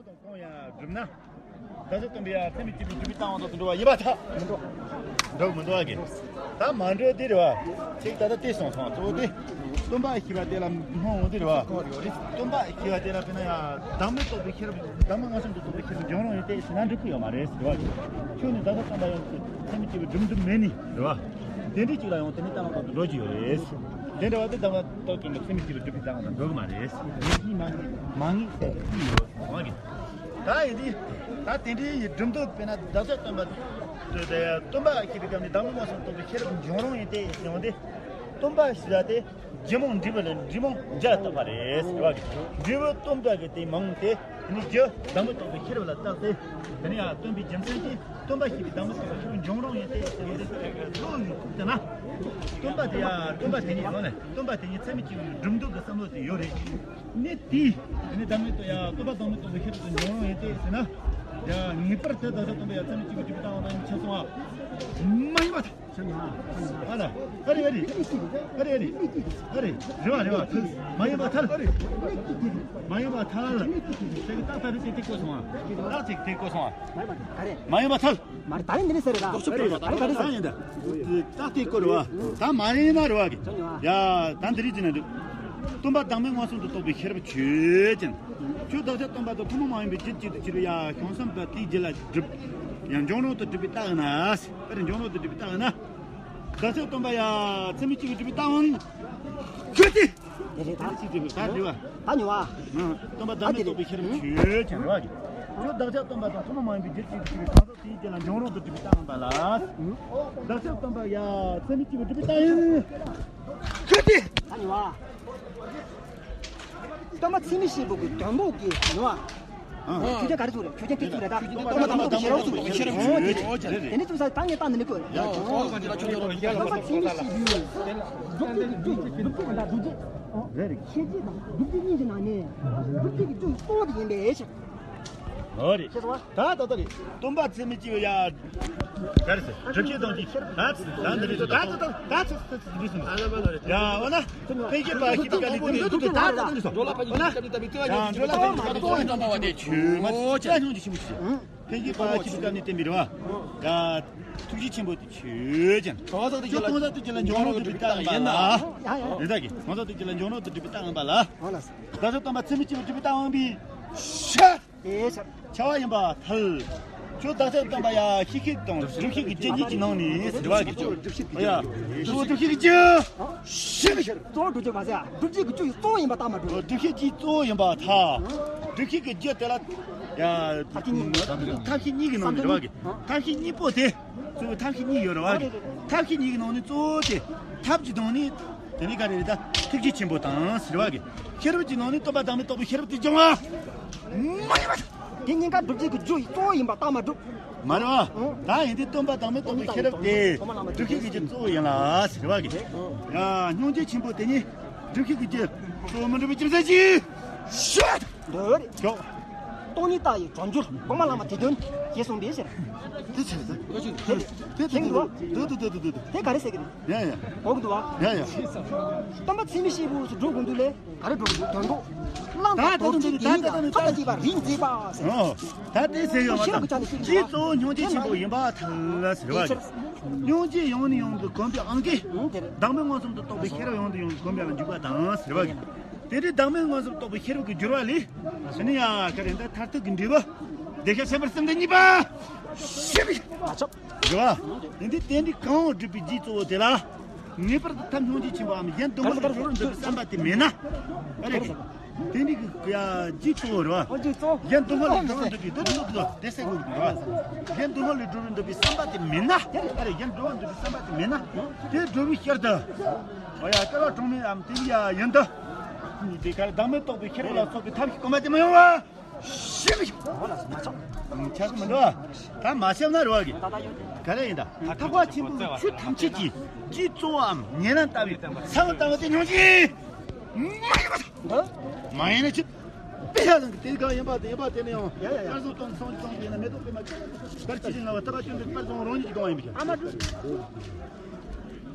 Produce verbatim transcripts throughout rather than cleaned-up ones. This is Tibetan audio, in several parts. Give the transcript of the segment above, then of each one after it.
དང་གང་ཡང་བསྒྲུབ་ན། བདག་ཅག་སྟོན་པའི་ཡ་ཚད་མེད་གཅིག་པུའི་སྒྲུབ་པའི་རྟགས་དབང་དུ་འགྲོ་བ་ཡིན་པར་ཐལ། འགྲོ་མི་འགྲོ་བ་གི། ད་མ་འགྲོ་དེ་རེད་བ། ཚིག་ད་ལྟ་དེ་སོང་སོང་། གཙོ་བོ་དེ། སྟོན་པ་ཞེས་པ་དེ་ལ་སྨོན་འོང་དེ་རེད་བ། སྟོན་པ་ཞེས་པ་དེ་ལ་དཔེར་ན་ཡ། བདག་མེད་རྟོགས་པའི་ཤེས་རབ། བདག་མེད་མངོན་སུམ་དུ་རྟོགས་པའི་ཤེས་རབ་འབྱུང་རུང་ཡིན་ཏེ་ཟེར་ན་འགྲིག་གི་ཡོད་མ་རེད་ཟེར་བ་གི། ཁྱོད་ནི་བདག་ཅག་སྟོན་པ་ཡང་ཚད་མེད་གཅིག་པུའི་སྒྲུབ་འདུ་མེད་ནི་རེད་བ། དེ་འདྲའི་གཅིག་ལ་ཡང་དེ་ནི་རྟགས་དབང་དུ་འགྲོ་གི་ཡོད་རེད། དེ་འདྲ་བ་དེ་བདག་མེད་རྟོགས་པའི་ཚད་མེད་གཅིག་པུའི་སྒྲུབ་པའི་རྟགས་དབང་དུ་འགྲོ་གི་མ་རེད། ངེས་ཤེས་མ་ངེས་མ་ངེས་ཟེར་གྱི་ཡོད་ཟེར་བ་གི། ད་ཡིན་དུས། ད་དེ་འདྲའི་ཡི་སྒྲུབ་འདུ་དཔེར་ན་བདག་ཅག་སྟོན་པ། སྟོན་པ་ཞེས་པའི་སྐབས་ནས་བདག་མེད་མངོན་སུམ་རྟོགས་པའི་ཤེས་རབ་འབྱུང་རུང་ཡིན་ཏེ་ཟེར་བ་དེ། སྟོན་པ་ཞེས་པ་དེ། རྒྱུ་མང་འབྲས་བུ་ལ། འབྲས་མང་རྒྱུ་ལ་བཏགས་པ་རེད་ཟེར་བ་གི། འབྲས་བུ་སྟོན་པ་གི་དེ་མང་སྟེ། དེ་ནི་རྒྱུ་བདག་མེད་རྟོགས་པའི་ཤེས་རབ་ལ་བཏགས་ཏེ། དེ་ནི་ཡང་སྟོན་པའི་རྒྱུ་མཚན་གྱིས་སྟོན་པ་ཞེས་པའི་བདག་མེད་རྟོགས་པའི་ཤེས་རབ་འབྱུང་རུང་ཡིན་ཏེ་ཟེར་བ་དེ་བློ་ཡི་ཁུག་ཏུ་ན། སྟོན་པ་དེ་ཡང་སྟོན་པ་དེ་ཉིད་ཡོང་ནས་སྟོན་པ་དེ་ཉིད་ཚད་མེད་གཅིག་པུའི་སྒྲུབ་འདུ་གི་བསམ་བློ་དེ་ཡོད་རེད། ནི་དེ། དེ་ནི་བདག་མེད་རྟོགས་ཡ། སྟོན་པ་བདག་མེད་རྟོགས་པའི་ཤེས་རབ་ཏུ་འབྱུང་རུང་ཡིན་ཏེ་ཟེར་ན། ཡ། ངེས་པར་དུ་བདག་ཅག་སྟོན་པ་ཡ་ཚད་མེད་གཅིག་པུའི་སྒྲུབ་པའི་རྟགས་དབང་དུ་ཆགས་སོང་བ། མ་ཡིན་པ་དང་། ཨ་ལ། ཨ་རེ་ཨ་རེ། ཨ་རེ་ཨ་རེ། ཨ་རེ། རེ་བ་རེ་བ། མ་ཡིན་པར་ཐལ། མ་ཡིན་པར་ཐལ། དེ་གི་རྟགས་ད་རེ་དེ་དེ་བཀོད་སོང་བ། རྟགས་ཅིག་དེ་བཀོད་སོང་བ། མ་ཡིན་པར་ཐལ། མ་ཡིན་པར་ཐལ། མ་རེད། ད་རེས་འདི་ནས་ཟེར་རེད་ད། ད་རེས་ད་རེས་ད་ཡིན་ད། རྟགས་དེ་བཀོད་རེད་བ། ད་མ་ཡིན་ན་རེད་བ་གི། ཡ། ད་འདི་རིགས་ཅི་ན་འདུག་སྟོན་པ་བདག་མེད་མངོན་སུམ་དུ་རྟོགས་པའི་ཤེས་རབ་ཆོས་ཅན། ཁྱོད་བདག་ཅག་སྟོན་པ་དང་ཐུན་མོང་མ་ཡིན་པའི་རྒྱུད་གཅིག་ཏུ་གྱུར་པའི་ཡ་བྱང་སེམས་དང་དེའི་རྒྱུད་ལ་སྒྲུབ། ཡང་འབྱུང་རུང་དུ་སྒྲུབ་པའི་རྟགས་ཡིན་ན། དཔེར་འབྱུང་རུང་དུ་སྒྲུབ་པའི་རྟགས་ཡིན་ན། བདག་ཅག་སྟོན་པ་ཡ་ཚད་མེད་གཅིག་པུའི་སྒྲུབ་པའི་རྟགས་ཡིན། ཁྱོད་དེ། དེ་རེད་ད། ཅི་སྒྲུབ་པའི་རྟགས་འདྲི་བ། ད་ཉོ་བ། སྟོན་པ་བདག་མེད་རྟོགས་པའི་ཤེས་རབ་ཆོས་ཅན་རེད་བ་གི། ཁྱོད་བདག་ཅག་སྟོན་པ་དང་ཐུན་མོང་མ་ཡིན་པའི་རྒྱུད་གཅིག་ཏུ་གྱུར་པའི་བྱང་སེམས་དེའི་རྒྱུད་ལ་འབྱུང་རུང་དུ་སྒྲུབ་པའི་རྟགས་ཡིན་པ་ལ། བདག་ཅག་སྟོན་པ་ཡ་ཚད་མེད་གཅིག་པུའི་སྒྲུབ་པའི་རྟགས་ཡིན། ཁྱོད་དེ། ད་ཉོ་བ། སྟོན་པ་ཚད་མེད་གཅིག་པུ་གི་དོན་པོ་གི་ཉོ་བ། ཆོས་ཅན་ག་རེ་ཚུགས་རེད། ཆོས་ཅན་དེ་ཚུགས་རེད་ད། སྟོན་པ་དང་པོ་གི་ཤེས་རབ་ཚུགས་རེད། དེ་ནས་ཚུགས་ས་ད་ངས་བཏང་ནས་ནི་བཀོད། སྟོན་པ་ཚད་མེད་གཅིག་པུ་སྒྲུབ་ཀྱི་མི་འདུག་སྒྲུབ་ཀྱི་མི་འདུག་སྒྲུབ་ཀྱི་མི་འདུག་ཤེས་བྱེད་དང་སྒྲུབ་བྱེད་གཉིས་ཀྱི་ནང་ནས་སྒྲུབ་བྱེད་ཀྱི་གཙོ་བོ་གཙོ་བོ་དེ་ཡིན་པའི་ཕྱིར། ཨོ་རེད། ཤེས་སོང་བ། ད་ད་ད་རེད། སྟོན་པ་ཚད་མེད་གཅིག་པུ་ཡ། ག་རེ་ཟེར། སྒྲུབ་བྱེད་དང་གཅིག་ད་ད་འདི་རེད། ད་ད་ད་ད་ད་ད་འདི་རེད། ཡ་འོ་ན། འཕེལ་འགྱུར་བ་ཤེས་པའི་སྐབས་ནས་དེ་འདི་ད་ད་འདི་སོ། འོ་ན། ཡ་འགྲོ་ལ་འཕེལ་འགྱུར་བ་ཤེས་པའི་སྐབས་ནས་དེ་འདི་ད་ད་འདི་སོ། འཕེལ་འགྱུར་བ་ཤེས་པའི་སྐབས་ནས་དེ་འདི་ད་ད་འདི་སོ། འོ་ན། འཕེལ་འགྱུར་བ་ཤེས་པའི་སྐབས་ནས་དེ་འདི་ད་ད་འདི་སོ། ཡ་ཐུགས་རྗེ་ཆེན་པོ་དེ་ཆོས་ཅན། གང་ཟག་དེ་ལ་འབྱུང་རུང་དུ་སྒྲུབ་པའི་རྟགས་ཡིན་པ་ལ། རེད་ད་གི། གང་ཟག་དེ་ལ་འབྱུང་རུང་དུ་སྒྲུབ་པའི་རྟགས་ཡིན་པ་ལ། བདག་ཅག་སྟོན་པ་ཚད་མེད་གཅིག་པུ་སྒྲུབ་པའི་རྟགས་ཡིན་པའི་ཕྱིར། དེའི་ཕྱིར། བྱ་བ་ཡིན་པར་ཐལ། ཁྱོད་བདག་ཅག་སྟོན་པ་ཡ་ཤེས་བྱེད་དང་སྒྲུབ་བྱེད་ཀྱི་རྒྱུ་གཉིས་ཀྱི་ནང་ནས་ཟེར་བ་གི། ཡ། གཙོ་བོ་སྒྲུབ་བྱེད་ཀྱི་རྒྱུ། ཤེས་བྱེད། གཙོ་བོ་སྒྲུབ་བྱེད་པ་ཟེར། སྒྲུབ་བྱེད་ཀྱི་རྒྱུ་ཡི་གཙོ་བོ་ཡིན་པ་རྟགས་མ་གྲུབ། སྒྲུབ་བྱེད་ཀྱི་གཙོ་བོ་ཡིན་པར་ཐལ། སྒྲུབ་བྱེད་ཀྱི་རྒྱུ་དེ་ལ། ཡ། ཐབས་ཤེས་གཉིས། ཐབས་ཤེས་གཉིས་ཀྱི་ནང་ནས་ཟེར་བ་གི། ཐབས་ཤེས་གཉིས་པོ་དེ། གཙོ་བོ་ཐབས་ཤེས་གཉིས་ཡོད་རེད་བ་གི། ཐབས་ཤེས་གཉིས་ཀྱི་ནང་ནས་གཙོ་བོ་དེ། ཐབས་ཀྱི་སྟེང་ནས། དེ་ནས་ག་རེ་རེད་ད། ཐུགས་རྗེ་ཆེན་པོ་དང་ཟེར་བ་གི། ཤེས་རབ་ཀྱི་ནང་ནས་སྟོན་པ་བདག་མེད་རྟོགས་པའི་ཤེས་རབ་དེ་སྦྱོང་བ། མ་ཡིན་པ། དེ་གཉིས་ཀ་སྒྲུབ་བྱེད་ཀྱི་རྒྱུ་ཡི་གཙོ་བོ་ཡིན་པ་རྟགས་མ་གྲུབ། མ་རེད་བ། ད་ཡིན་དུས་སྟོན་པ་བདག་མེད་རྟོགས་པའི་ཤེས་རབ་དེ། སྒྲུབ་བྱེད་ཀྱི་རྒྱུ་གཙོ་བོ་ཡིན་ལ་ཟེར་བ་གི། ཡ། སྙིང་རྗེ་ཆེན་པོ་དེ་ཉིད། སྒྲུབ་བྱེད་ཀྱི་རྒྱུ་གཙོ་བོ་མི་འགྲུབ་པའི་རྒྱུ་མཚན་གྱིས། ཤོད། འདོད། ཞོག་སྟོང་ཉིད་རྟགས་ཡི་གྲོལ་འགྱུར་གོང་མ་བླ་མ་དེ་དོན་ཞེས་གསུངས་པའི་ཕྱིར། དེ་ཆེ་ས། དེ་དེ་དེ་དེ་དེ་དེ་ག་རེ་ཟེར་གི་རེད། ཡ་ཡ། གོ་གི་འདུག་བ། ཡ་ཡ། སྟོན་པ་ཚད་མེད་གཅིག་པུ་སུ་སྒྲུབ་དགོས་འདུག་ལས་ག་རེ་སྒྲུབ་དགོས་འདུག་དོན་དུ། བླང་དང་དོར་བྱེད་དེ་ཉིད་ལ་ཐབས་དང་བཅས་པ་རིགས་མཛེས་པ་ཟེར། ད་དེ་ཟེར་ཡོང་བ་དང་། ཅིའི་གཙོ་བོ་སྙིང་རྗེ་ཆེན་པོ་ཡིན་པར་ཐལ་ཟེར་བ་རེད། སྙིང་རྗེ་ཡང་ནས་ཡང་དུ་གོམས་པའི་དབང་གིས། བདག་མེད་མངོན་སུམ་དུ་རྟོགས་པའི་ཤེས་རབ་ཡང་དུ་ཡང་དུ་གོམས་པ་ལ་འཇུག་པ་དང་ཟེར་བ་རེད། དེ་འདྲའི་བདག་མེད་མངོན་སུམ་རྟོགས་པའི་ཤེས་རབ་ཀྱི་སྦྱོར་བ་ལས། ཨ་ནི་ཡ་ག་རེ་ད་མཐར་ཐུག་གི་འབྲས་བུ། བདེ་གཤེགས་སེམས་དཔའ་སེམས་ལྡན་གཉིས་པ། ཞེས་པའི། མ་ཆོག་སྦྱོར་བ། དེ་འདི་དེ་འདི་གང་འོ་སྒྲུབ་པའི་རྒྱུའི་གཙོ་བོ་དེ་ལ། ངེས་པར་དུ་ཐབས་སྙིང་རྗེ་ཆེན་པོའམ་གཞན་སྡུག་བསྔལ་ལས་གྲོལ་བར་འདོད་པའི་བསམ་པ་དེ་མེད་ན། ཨ་རེ་གི། དེ་འདི་གི་ཡ་རྒྱུའི་གཙོ་བོ་རེད་བ། འོ་རྒྱུའི་གཙོ་བོ། གཞན་སྡུག་བསྔལ་ལས་གྲོལ་བར་འདོད་པའི་འདོད་འདོད་འདོད་དེ་སེལ་དགོས་ཀྱི་རེད་བ། གཞན་སྡུག་བསྔལ་ལས་གྲོལ་བར་འདོད་པའི་བསམ་པ་དེ་མེད་ན། ཨ་རེ་གཞན་སྒྲོལ་བར་འདོད་པའི་བསམ་པ་དེ་མེད་ན། དེ་སྒྲོལ་བའི་ཕྱིར་དུ། འོ་ཡ་སྐལ་བ་གྲངས་མེད་འམ་དེ་ཡ་ཡིན་དུ། དེ་གར་བདག་མེད་རྟོགས་པའི་ཤེས་རབ་ལ་སོགས་པའི་ཐབས་ཤེས་གོང་མ་དེ་མི་ཡོང་བ། ཤེས་པའི། འོ་ལ་མ་ཆགས། ཆགས་ཀྱི་མི་འདུག་ད་མ་ཤེས་ན་རེད་བ་གི། ག་རེ་ཡིན་ད། ཐེག་པ་ཆེན་པོའི་ཆོས་ཐམས་ཅད་ཀྱི་རྒྱུའི་གཙོ་བོའམ་ཉེ་ལམ་ལྟ་བུའི་ས་བོན་ལྟ་བུ་དེ་སྙིང་རྗེ། མ་ཡིན་པ་དང་། མ་ཡིན་ན་ཅི། དཔེ་ཡང་དེ་གང་ཡིན་པ་དེ་ཡིན་པ་དེ་ནི་ཡང་། ཡ་ཡ་ཡ། སྐལ་བཟང་སྟོང་སོང་སྟོང་དེ་ཡིན་ན་མེ་ཏོག་པད་མ་ཅན། དཀར་ཆུ་བཞིན་ལ་བ་ཐ་པ་ཅུན་དུ་དཀར་སོང་རང་ཉིད་ཀྱི་གང་ཡིན་པ་ཞིག་ཨ་མ་འགྲོ།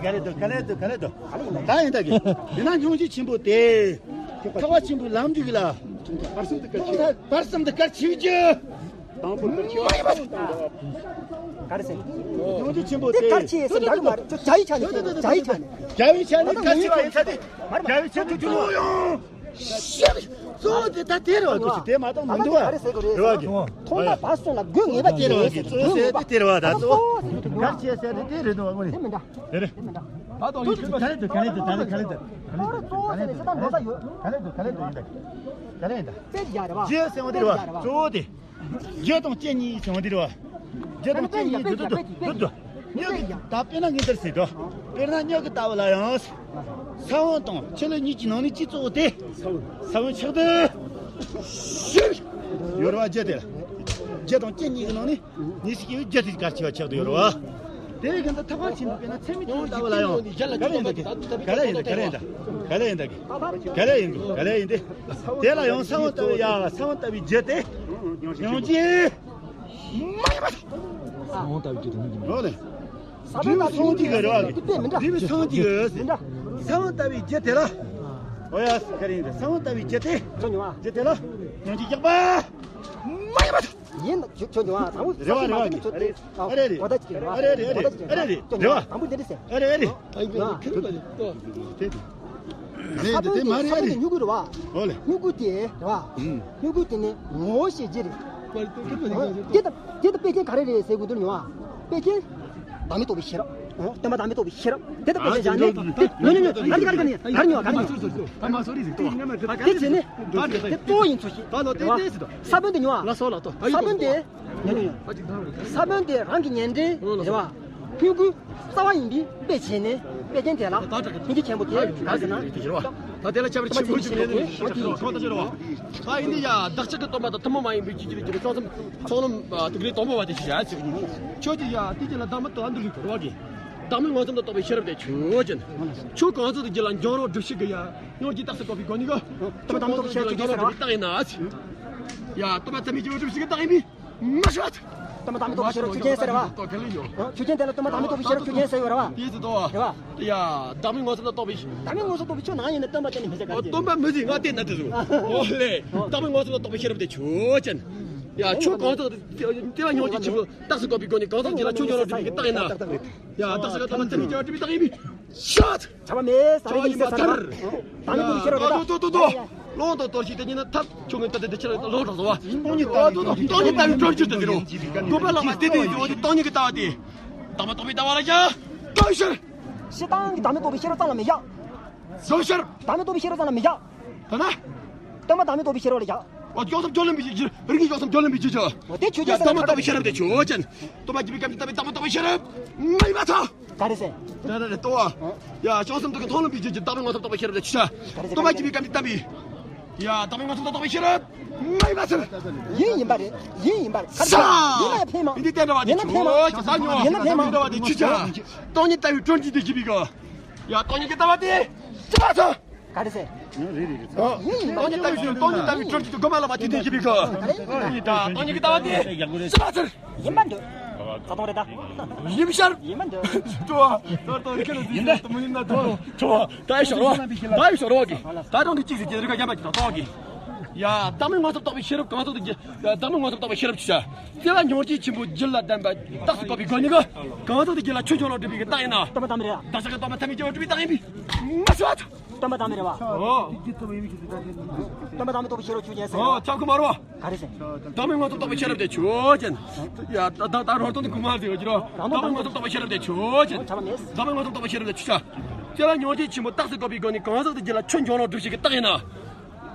ག་རེ་འདུག་ག་རེ་འདུག་ག་རེ་འདུག་ད་ཡིན་ད་གི། དེ་ན་སྙུང་གཞི་ཆེན་པོ་དེ། ཐེག་པ་ཆེན་པོའི་ལམ་འགྲིག་ལ། བར་གསུམ་དུ་དཀར་ཆེ་བ། བར་གསུམ་དུ་དཀར་ཆེ་བ་གྱི། དང་པོར་དཀར་ཆེ་བ། ག་རེ་ཟེར། སྙུང་གཞི་ཆེན་པོ་དེ། དེ་དཀར་ཆེ་ཟེར་འདྲ་གི་མ་རེད། ཅོ་རྒྱ་ཡིག་ཆ་ནས་རྒྱ་ཡིག་ཆ་ནས། རྒྱ་ཡིག་ཆ་ནས་དཀར་ཆེ་བ་ཡིན་ས་དེ། རྒྱ་ཡིག་ཆེན་པོ་ཅུང་ཡང་། གཙོ་བོ་དེ་ད་དེ་རེད་བ། དེ་མ་གཏོགས་མི་འདུག་བ། རེད་བ་གི། ཐོང་པ་བར་སོང་ལ་དགོས་ངེས་པ་ཅན་རེད་ཟེར། གཙོ་བོ་ཟེར་དེ་དེ་རེད་བ། ད་གཙོ་བོ་གར་བྱས་ཟེར་དེ་དེ་རེད་འདུག་བ། དངོས་གནས་དེ་རེད། ད་དོ་ཡིན་ག་ལེ་འདུག་ག་ལེ་འདུག་ག་ལེ་འདུག་ག་ལེ་འདུག་ག་ལེ་འདུག་ག་ལེ་འདུག་ཡིན་ད། ག་ལེ་འདུག་ག་ལེ་འདུག་ཡིན་ད། ག་ལེ་ཡིན་ད། རྗེས་ཟེར་བ་དེ་རེད་བ། གཙོ་བོ་དེ། རྒྱུ་དང་རྐྱེན་གཉིས་ཀྱི་བྱུང་འདིར་བ། རྒྱུ་དང་རྐྱེན་གཉིས་འདུ་འདུ་འདུ་འདུ། མྱུ་གུ་ད་དཔེར་ན་ངེས་འདིར་ཟེར་དོ། དཔེར་ན་མྱུ་གུ་ལྟ་བུ་ལ་ཡང་། ས་བོན་དང་ཆུ་ལུད་གཉིས་ཀྱི་ནང་ནས་ཅི་གཙོ་བོ་དེ། ས་བོན་ཆགས་འདུ། ཡོད་ར་བ་རྒྱུ་དེ་ལ། རྒྱུ་དང་རྐྱེན་གཉིས་ཀྱི་ནང་ནས་ངེས་ཤེས་ཀྱི་རྒྱུ་དེ་གར་ཆེ་བ་ཆགས་འདུ་ཡོད་ར་བ། དེ་གི་འདི་ཐག་པ་ཆེན་པོ་དཔེར་ན་ཚད་མའི་ཆོས་ལྟ་བུ་ལ་ཡང་། ག་ལེ་ཡིན་ད་གི། ག་ལེ་ཡིན་ད་གི། ག་ལེ་ཡིན་ད་གི། ག་ལེ་ཡིན་དགོས། ག་ལེ་ཡིན་ཏེ། དེ་ལ་ཡང་ས་བོན་ལྟ་བུའི་ཡ། ས་བོན་ལྟ་བུའི་རྒྱུ་དེ། ཡང་ཅི། མ་ཡིན་པ། ས་བོན་ལྟ་བུའི་རྒྱུ་དེ་མི་འགྱུར། ལོ་ལེ། འབྲས་བུ་སངས་རྒྱས་ཀྱི་རེད་བ། འབྲས་བུ་སངས་རྒྱས་ཀྱི། ས་བོན་ལྟ་བུའི་རྒྱུ་དེ་ལ། འོ་ཡ། ག་རེ་ཡིན་ཏེ། ས་བོན་ལྟ་བུའི་རྒྱུ་དེ། རྒྱུ་དེ་ལ། ཡང་ཅི་རྒྱག་པ། མ་ཡིན་པ། ཡིན། ཁྱོད་ཁྱོད་ཀྱི་བ་དང་པོ་རེ་བ་རེ་བ་གི། ཨ་རེ་རེ། གོ་བརྡ་གཅིག་རེ་བ། ཨ་རེ་རེ། ཨ་རེ་རེ། གོ་བརྡ་གཅིག་རེ་བ། ཨ་རེ་རེ། ཁྱོད་ཀྱི་བ་དང་པོ་འདི་འདྲ་ཟེར། ཨ་རེ་རེ། ཨ་རེ་རེ། ས་བོན་དེ། ས་བོན་དེ་མྱུ་གུ་རེད་བ། ཨོ་ལེ། མྱུ་གུ་དེ་རེད་བ། ཨུམ། མྱུ་གུ་དེ་ནི་ངོ་བོ་ཤེས་རྒྱུ་རེད། དེ་དང་དེ་དང་དཔེ་ཅན་ག་རེ་རེད་ཟེར་དགོས་འདུག་ཉོ་བ། དཔེ་ཅན། བདག་མེད་རྟོགས་པའི་ཤེས་རབ། སྟོན་པ་བདག་མེད་རྟོགས་པའི་ཤེས་རབ། དེ་དང་དཔེ་ཅན་བཞག་ནས། དེ་ཉོ་ཉོ་ཉོ། ག་རེ་ག་རེ་ག་རེ་ཉོ་ག་རེ་ཉོ། དེ་བྱས་ནས། དེ་གཙོ་བོ་ཡིན་ཚུལ་ཞིག་རེད་བ། ས་བོན་དེ་ཉོ་བ། ས་བོན་དེ། ཡ། ཡ། ས་བོན་དེ་རང་གི་ཉེ་འབྲེལ་རེད་བ། མྱུ་གུ་རྩ་བ་ཡིན་པའི་དཔེ་བྱས་ནས། དཔེ་ཅན་དེ་ལ་སྙིང་རྗེ་ཆེན་པོ་དེ་ག་ཟེར་ན། ད་དེ་ལ་ཁྱབ་རེ་ཆེན་པོ་ཅིག་ལས་ནས་ཁོ་ད་ཅི་རེད་བ། ད་ཡིན་ནི་ཡ། བདག་ཅག་གི་སྟོན་པ་དང་ཐུན་མོང་མ་ཡིན་པའི་ཆོས་ཀྱི་ལས་ཀྱི་ལ་ཕྱོགས་མཚམས་ཕྱོགས་ལམ་དེ་ག་རེ་དང་པོ་བ་དེ་ཞིག་ཡ་ཆེ། ཁྱོད་ཀྱིས་ཡ་དེ་ཅི་ལ་བདག་མེད་དུ་ཨ་འདུལ་ལུགས་རོགས་ཀྱིས། བདག་མེད་ངོ་ཚུལ་དུ་རྟོགས་པའི་ཤེས་རབ་དེ་ཆོས་ཅན། ཆོས་གང་ཟག་དེ་རྒྱུད་ལ་འབྱུང་རུང་སྒྲུབ་བྱེད་ཀྱི་ཡ། སྙིང་རྗེ་རྟགས་སུ་བཀོད་པའི་སྒོ་ནས་གི། སྟོན་པ་བདག་མེད་རྟོགས་པའི་ཤེས་རབ་ཆོས་ཅན་ཟེར་བ། རྟགས་ཡིན་ན། ཡ། སྟོན་པ་ཚད་མེད་ཀྱི་སྒྲུབ་བྱེད་ཀྱི་རྟགས་ཡིན་པས། མ་ཤོད། སྟོན་པ་བདག་མེད་རྟོགས་པའི་ཤེས་རབ་ཆོས་ཅན་ཟེར་བ། ཆོས་ཅན་དེ་ལ་སྟོན་པ་བདག་མེད་རྟོགས་པའི་ཤེས་རབ་ཆོས་ཅན་ཟེར་ཡོད་རེད་བ། དེ་ཟེར་དོ། རེད་བ། ཡ། བདག་མེད་ངོ་ཚུལ་ལ་རྟོགས་པའི། བདག་མེད་ངོ་ཚུལ་རྟོགས་པའི་ཆོས་ནང་ཡིན་ན་སྟོན་པ་དེ་ནི་མི་ཟེར་ག་རེ། སྟོན་པ་མི་ཟེར་ང་དེ་ན་དེ་ཟེར། འོ་ལེ། བདག་མེད་ངོ་ཚུལ་ལ་རྟོགས་པའི་ཤེས་རབ་དེ་ཆོས་ཅན། ཡ། ཆོས་གང་ཟག་དེ་བ་སྙིང་རྗེ་ཆེན་པོ་རྟགས་སུ་བཀོད་པའི་སྒོ་ནས་གང་ཟག་རྒྱུད་ལ་ཆོས་འབྱུང་རུང་སྒྲུབ་པའི་རྟགས་ཡིན་ན། ཡ། རྟགས་སུ་བཀོད་སྟོན་པ་ཚད་མེད་ཀྱི་སྒྲུབ་པའི་རྟགས་ཡིན་པས། ཤོད། བྱ་བ་མེད་ས་རེ་ཡིན་ཟེར་ན། བདག་མེད་རྟོགས་པའི་ཤེས་རབ་དེ། ཏོ་ཏོ་ཏོ། ལོང་དང་དོར་ཞིག་དེ་ཉིད་ནི་ཐབས་ཆུང་ངུའི་ལྟ་དེ་དེ་ཕྱིར་ལོག་དྲགས་སོ་བ། སྟོང་ཉིད་ལྟ་བུའི་སྟོང་ཉིད་ལྟ་བུའི་སྤྲོས་བཅུག་དེ་ཟེར་རོ། དགོས་པ་ལ་མ་བལྟས་ཏེ་ཡོད་དེ་སྟོང་ཉིད་ཀྱི་ལྟ་བ་དེ། བདག་མེད་རྟོགས་པའི་ལྟ་བ་ལ་ཡ། ལྟ་བའི་ཕྱིར། སྤྱིར་བཏང་གི་བདག་མེད་རྟོགས་པའི་ཤེས་རབ་ཙམ་ལ་མི་བཞག་ལྟ་བའི་ཕྱིར། བདག་མེད་རྟོགས་པའི་ཤེས་རབ་ཙམ་ལ་མི་བཞག་ད་ན། སྟོན་པ་བདག་མེད་རྟོགས་པའི་ཤེས་རབ་ལ་བཞག་འོ། སྐྱོང་བསམ་སྐྱོང་ལམ་པའི་ཕྱིར། རིགས་ཀྱི་སྐྱོང་བསམ་སྐྱོང་ལམ་པའི་ཕྱིར། འོ་དེ་ཆོས་ཅན་ཟེར་ན། བདག་མེད་རྟོགས་པའི་ཤེས་རབ་དེ་ཆོས་ཅན། སྟོན་པ་དགྱེས་པའི་བཀའ་འདི་བསྟན་པའི་བདག་མེད་རྟོགས་པའི་ཤེས་རབ་མ་ཡིན་པ་ཐལ། ག་རེ་ཟེར། ད་ད་ད་ལྟོ་བ། ཡ། སྐྱོང་བསམ་དུ་གི་མཐོང་ལམ་པའི་ཕྱིར་གྱི་བདག་མེད་ངོ་ཚུལ་རྟོགས་པའི་ཤེས་རབ་དེ་ཆོས་ཅན། སྟོན་པ་དགྱེས་པའི་བཀའ་འདི་བསྟན་པའི། ཡ། བདག་མེད་ངོ་ཚུལ་དུ་རྟོགས་པའི་ཤེས་རབ་མ་ཡིན་པ་ཟེར། ཡིན་ཡིན་པ་རེད། ཡིན་ཡིན་པ་རེད། ག་རེ་ཟེར། ཡིན་ན་ཡང་ཕན་མ། འདི་བསྟན་འགྲོ་བ་དེ་ཡིན་ན་ཕན་མ། ཆོས་ཅན། ཡིན་ན་ཕན་མ། འདི་འགྲོ་བ་དེ་ཆོས་ཅན། སྟོང་ཉིད་ལྟ་བུའི་སྤྲོས་བཅུག་དེ་བྱེད་པའི་གི། ཡ། སྟོང་ཉིད་ཀྱི་ལྟ་བ་དེ་ཆོས་ཅན། ག་རེ་ཟེར། ཡིན་ཡིན་པ་རེད། སྟོང་ཉིད་ལྟ་བུའི་སྤྲོས། སྟོང་ཉིད་ལྟ་བུའི་སྤྲོས་བཅུག་དེ་དགོས་པ་ལ་མ་བལྟས་ཏེ་བྱེད་པའི་གི། ཡ། སྟོང་ཉིད་ཀྱི་ལྟ་བ་དེ་ཆོས་ཅན། ཡིན་པ་འདོད། ད་དུང་རེད་ད། ཡིན་ཤར། ཡིན་པ་འདོད། ཏོ་བ། ཏོ་ཏོ་ཁྱེད་ལ་ཡིན་ད། ཏོ་མི་ཡིན་ན་ཏོ། ཏོ་བ། ད་ཡི་ཤོར་བ། ད་ཡི་ཤོར་བ་གི། ད་དུང་གི་གཅིག་ཟེར་གྱི་རིག་པ་ཡན་པ་གི་ད་ཏོ་གི། ཡ། བདག་མེད་ངོ་ཚུལ་རྟོགས་པའི་ཤེས་རབ་གང་ཟག་དེ་རྒྱུད། བདག་མེད་ངོ་ཚུལ་རྟོགས་པའི་ཤེས་རབ་ཆོས་ཅན། དེ་ལ་སྙིང་རྗེ་ཆེན་པོ་རྒྱུད་ལ་ལྡན་པ་རྟགས་སུ་བཀོད་པའི་སྒོ་ནས་གི། གང་ཟག་དེ་རྒྱུད་ལ་ཆོས་འབྱུང་རུང་སྒྲུབ་པའི་གི་རྟགས་ཡིན་ན། སྟོན་པ་བདག་མེད་རེད། བདག་ཅག་གི་སྟོན་པ་ཚད་མེད་ཀྱི་སྒྲུབ་པའི་རྟགས་ཡིན་པས། མ་ཤོད། སྟོན་པ་བདག་མེད་རེད་བ། ཨོ། སྟོན་པ་བདག་མེད་རྟོགས་པའི་ཤེས་རབ་ཆོས་ཅན་ཟེར། ཨོ། ཁྱབ་ཁུ་མ་རོ། ག་རེ་ཟེར། བདག་མེད་ངོ་ཚུལ་རྟོགས་པའི་ཤེས་རབ་དེ་ཆོས་ཅན། ཡ། ད་ད་ད་རོ་སྟོན་དེ་ཁུ་མ་ཟེར་གྱི་རོ། བདག་མེད་ངོ་ཚུལ་རྟོགས་པའི་ཤེས་རབ་དེ་ཆོས་ཅན། བྱ་བ་མེད། བདག་མེད་ངོ་ཚུལ་རྟོགས་པའི་ཤེས་རབ་དེ་ཆོས་ཅན། དེ་ལ་སྙིང་རྗེ་ཆེན་པོ་རྟགས་སུ་བཀོད་པའི་སྒོ་ནས་གང་ཟག་དེ་རྒྱུད་ལ་ཆོས་འབྱུང་རུང་སྒྲུབ་བྱེད་ཀྱི་རྟགས་ཡིན་ན།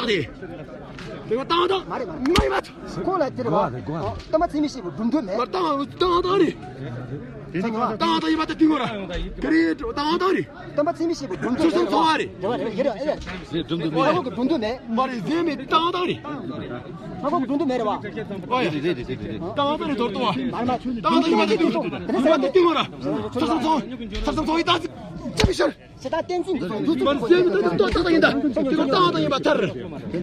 རྟགས་དེ། དེ་ག་བཏང་དང་། མ་རེད་མ་རེད། མ་ཡིན་པ། ཁོང་ལ་དེ་རེད་བ། སྟོན་པ་ཚད་མེད་བཤད་པའི་སྒྲུབ་འདོད་མེད། མ་བཏང་བཏང་བཏང་རེད། ཚད་མེད་བ། བཏང་བཏང་ཡིན་པ་དེ་དུས་ངོ་ར། ག་རེ་བཏང་བཏང་རེད། སྟོན་པ་ཚད་མེད་བཤད་པའི་སྒྲུབ་འདོད་མེད། ཚོགས་ཚོགས་བ་རེད། རེད་བ་རེད་བ་ཡེ་རེད་ཡེ་རེད། སྒྲུབ་འདོད་མེད། ཁོང་གི་སྒྲུབ་འདོད་མེད། མ་རེད། ཚད་མེད་བཏང་བཏང་རེད། ཁོང་གི་སྒྲུབ་འདོད་མེད་རེད་བ། ཨོ་ཡ། རེད་རེད་རེད་རེད། བཏང་བཏང་རེད། དོར་ཏོ་བ། མ་རེད་མ་རེད། བཏང་བཏང་ཡིན་པ་དེ་དུས་ངོ་ར། ཚོགས་ཚོགས་ཚོགས་ཚོགས་ཚོགས་ཡིན་ད་ཅི་མི་ཤར། ཞེ་དྲག་བསྟན་འཛིན་འདི་ཚོ་འདུག་ཚུགས་མ་ཟད་མི་ཐོག་ཏག་ཏག་ཡིན་ད། དེ་ཚོ་ཏག་ཏག་ཡིན་པ་ཐར།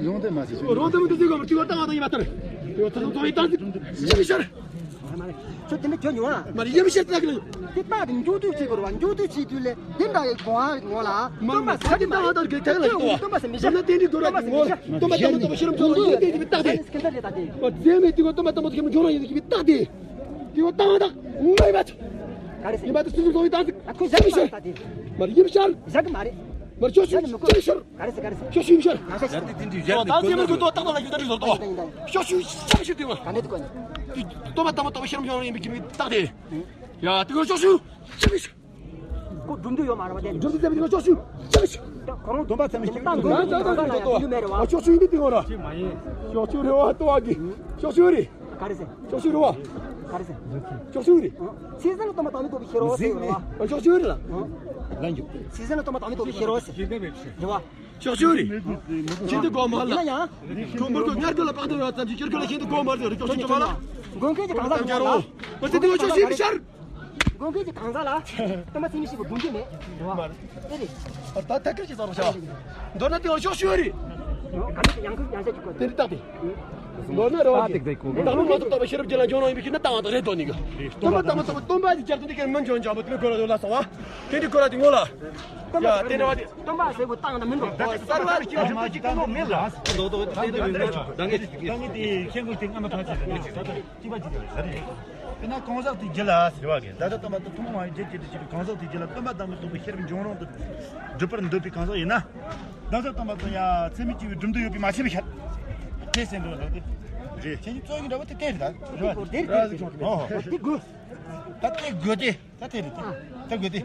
ཡོང་དེ་མ་ཟད། རོང་དེ་མི་འདུག་ཚུགས་གམ། དེ་ཚོ་ཏག་ཏག་ཡིན་པ་ཐར། དེ་ཚོ་ཏག་ཏག་ཡིན་ད། ཡེ་མི་ཤར། ཁྱོད་དེ་འདྲ་ཁྱོད་ཉོ་ཨ། མ་རེད། ཡེ་མི་ཤར་ཏག་ལ། དེ་ཏག་དེ་མགྱོགས་བསྡུས་བྱེད་དགོས་རེད་བ། མགྱོགས་བསྡུས་བྱེད་དུས་ལས་དེ་འདྲ་ཡི་གོང་ཨ་ངོ་ལ། སྟོན་པ་ཟེར་གི་མ་རེད། ཏག་ཏག་གི་ཐག་ལ་ཡོད་བ། སྟོན་པ་ཟེར་མི་ཤར། སྟོན་པ་དེ་འདྲ་འགྲོ་ར་གི་ངོ་ལ། སྟོན་པ་དམ་པ་དམ་པ་ཤེས་རབ་འབྱུང་ར་ཡོད་དེ་གི་ཏག་དེ། ཟེར་གི་ཏག་དེ། ཚད་མེད་དེ་ངོ་སྟོན་པ་དམ་པ་ཤེས་རབ་འབྱུང་ར་ཡོད་དེ་གི་ཏག་དེ། དེ་བ་བཏང་བ་དང་ངའི་བ། ག་རེ་ཟེར། ཡིན་པ་དེ་སྲིད་གཞུང་ཚོགས་པའི་ཏང་ཙིག་ཁོ་ཞག་གི་མ་རེད་ད་དེ། མ་རེད། ཡིན་ཤར། ཞག་གི་མ་རེད། མ་རེད། ཞོག་ཞུ། ཞག་གི་མི་དགོས། ཞོག་ཞུ། ག་རེ་ཟེར་ག་རེ་ཟེར། ཞོག་ཞུ་ཡིན་ཤར། ང་ཤ་ཞིག་ད་དེ་དེ་འདྲའི་ད་ཏང་ཙིག་མི་དགོས་ཏོ་ཏག་ཏག་ལ་ཞུ་ད་རེས་ཟོར་ཏོ། ཡིན་ད་ཡིན་ད་ཡིན། ཞོག་ཞུ་ཞོག་ཞུ་དེ་བ། ག་འདྲ་དེ་གོ་ནི། ཏོ་མ་ཏ་མ་ཏོ་མ་ཤེས་རམ་ཤོང་རང་ཡིན་པའི་ཁྱིམ་གི་ཏག་དེ། ཡ་དེ་གོ་ཞོག་ཞུ་ཞོག་ཞུ། ཁོ་སྒྲུབ་འདོད་ཡོད་མ་རེད་བ་དེ། སྒྲུབ་འདོད་ཟེར་བ་དེ་གོ་ཞོག་ཞུ་ཞོག་ཞུ། ད་ཁོ་རང་སྡོམ་པ་ཚད་མེད་ཞིག་ཏང་ཙིག་ཏང་ཙིག་ལ་ཡ་སྒྲུབ་འདོད་མེད་རེད་བ། ཞོག་ཞུ་ཡིན་དེ་དེ་གོ་ར། ཞོག་ཞུ་རེད་བ་ཏོ་ཨ་གི། ཞོག་ཞུ་རེད། ག་རེ་ཟེར། ཕྱོགས་ཞུགས་རེད་བ། ག་རེ་ཟེར། ཕྱོགས་ཞུགས་རེད། ཚིག་ཟིན་ལ་སྟོན་པ་བདག་མེད་རྟོགས་པའི་ཤེས་རབ་ཟེར་ཡོད་རེད་བ། ཕྱོགས་ཞུགས་རེད་ལ། ལན་རྒྱུགས། ཚིག་ཟིན་ལ་སྟོན་པ་བདག་མེད་རྟོགས་པའི་ཤེས་རབ་ཟེར་རེད་བ། ཕྱོགས་ཞུགས་རེད། ཤིན་ཏུ་གོ་མ་ལ། ཡིན་ན་ཡང་། ཁོང་མོར་ཁོ་ཉར་དགོས་ལ་པགས་ཏོ་ཡོད་ཙམ་གྱི་ཁྱེར་དགོས་ལ་ཤིན་ཏུ་གོ་མ་ལ་ཟེར་རེད། ཕྱོགས་ཞུགས་ཅི་མ་ལ། དགོན་མཁན་གྱི་གང་ཟག་ལ། པ་ཚེ་འདི་ལ་ཕྱོགས་ཞུགས་མི་ཤར། དགོན་མཁན་གྱི་གང་ཟག་ལ། སྟོན་པ་ཚད་མེད་བཞི་པོ་སྒྲུབ་རྒྱུ་མེད། རེད་བ། ཨེ་རེད། ད་ད་ཐད་ཀར་ཞིག་ཚར་བ་ཤ། མདོར་ན་དེ་བ་ཕྱོགས་ཞུགས་རེད། ག་མེད་ཀྱི་ཡང་ཁུ་ཡང་ཤ་གཅིག་གོ། དེ་འདྲ་བཏགས་ཏེ། མདོར་ན་རེ་བ་གི། བདག་མེད་མངོན་སུམ་རྟོགས་པའི་ཤེས་རབ་ཀྱི་ལ་འཇོག་རང་ཡིན་པའི་ཕྱིར་ན་བཏང་བ་དང་རེད་དོ་ནི་གི། སྟོན་པ་བདག་མེད་རྟོགས་པའི་སྟོན་པ་གྱི་རྒྱབ་ཏུ་འདི་ཁེར་མི་འཇོག་འཇོག་པ་དེ་ནི་གོ་ལ་ཡོད་ལ་སོང་བ། དེ་འདྲའི་གོ་ལ་དེ་ངོ་ལ། ཡ་དེ་འདྲ་བ་དེ། སྟོན་པ་ཟེར་བོ་བཏང་ན་མིན་འགྲོ། གསར་བ་ལ་སྐྱེ་བ་མ་གཅིག་གང་མེད་ལ། ད་ངས་དེ་ཁྱེད་ཀྱིས་དེ་སྔ་མ་ཕར་ཚུར་ལ་ནས་ད་ལྟ་སྐྱེས་པ་གཅིག་ཡོད་རེད། དཔེར་ན་གང་ཟག་དེའི་རྒྱུད་ལ་ཟེར་བ་གི། ད་ལྟ་སྟོན་པ་དང་ཐུན་མོང་མ་ཡིན་རྒྱུད་ཀྱི་དེ་བྱེད་པའི་གང་ཟག་དེའི་རྒྱུད་ལ་སྟོན་པ་བདག་མེད་རྟོགས་པའི་ཤེས་རབ་འབྱུང་རུང་དུ་སྒྲུབ་པར་འདོད་པའི་གང་ཟག་ཡིན་ན། ད་ལྟ་སྟོན་པ་དང་ཡ་ཚད་མེད་སྐྱེས་བུའི་སྒྲུབ་འདོད་ཡོད་པས་མ་ཁྱབ་པའི་ཕྱིར། དེ་ཟེར་འདུག་ལ་དེ། རེད། ཁྱེད་ཀྱི་རྩོད་ཡིན་འདྲ་བོ་དེ་དེ་རེད་ད། རེད་བ། དེ་རེད། ཨོ་ཧོ། དེ་དགོས། ད་དེ་དགོས་དེ། ད་དེ་རེད་དེ། ད་དགོས་དེ།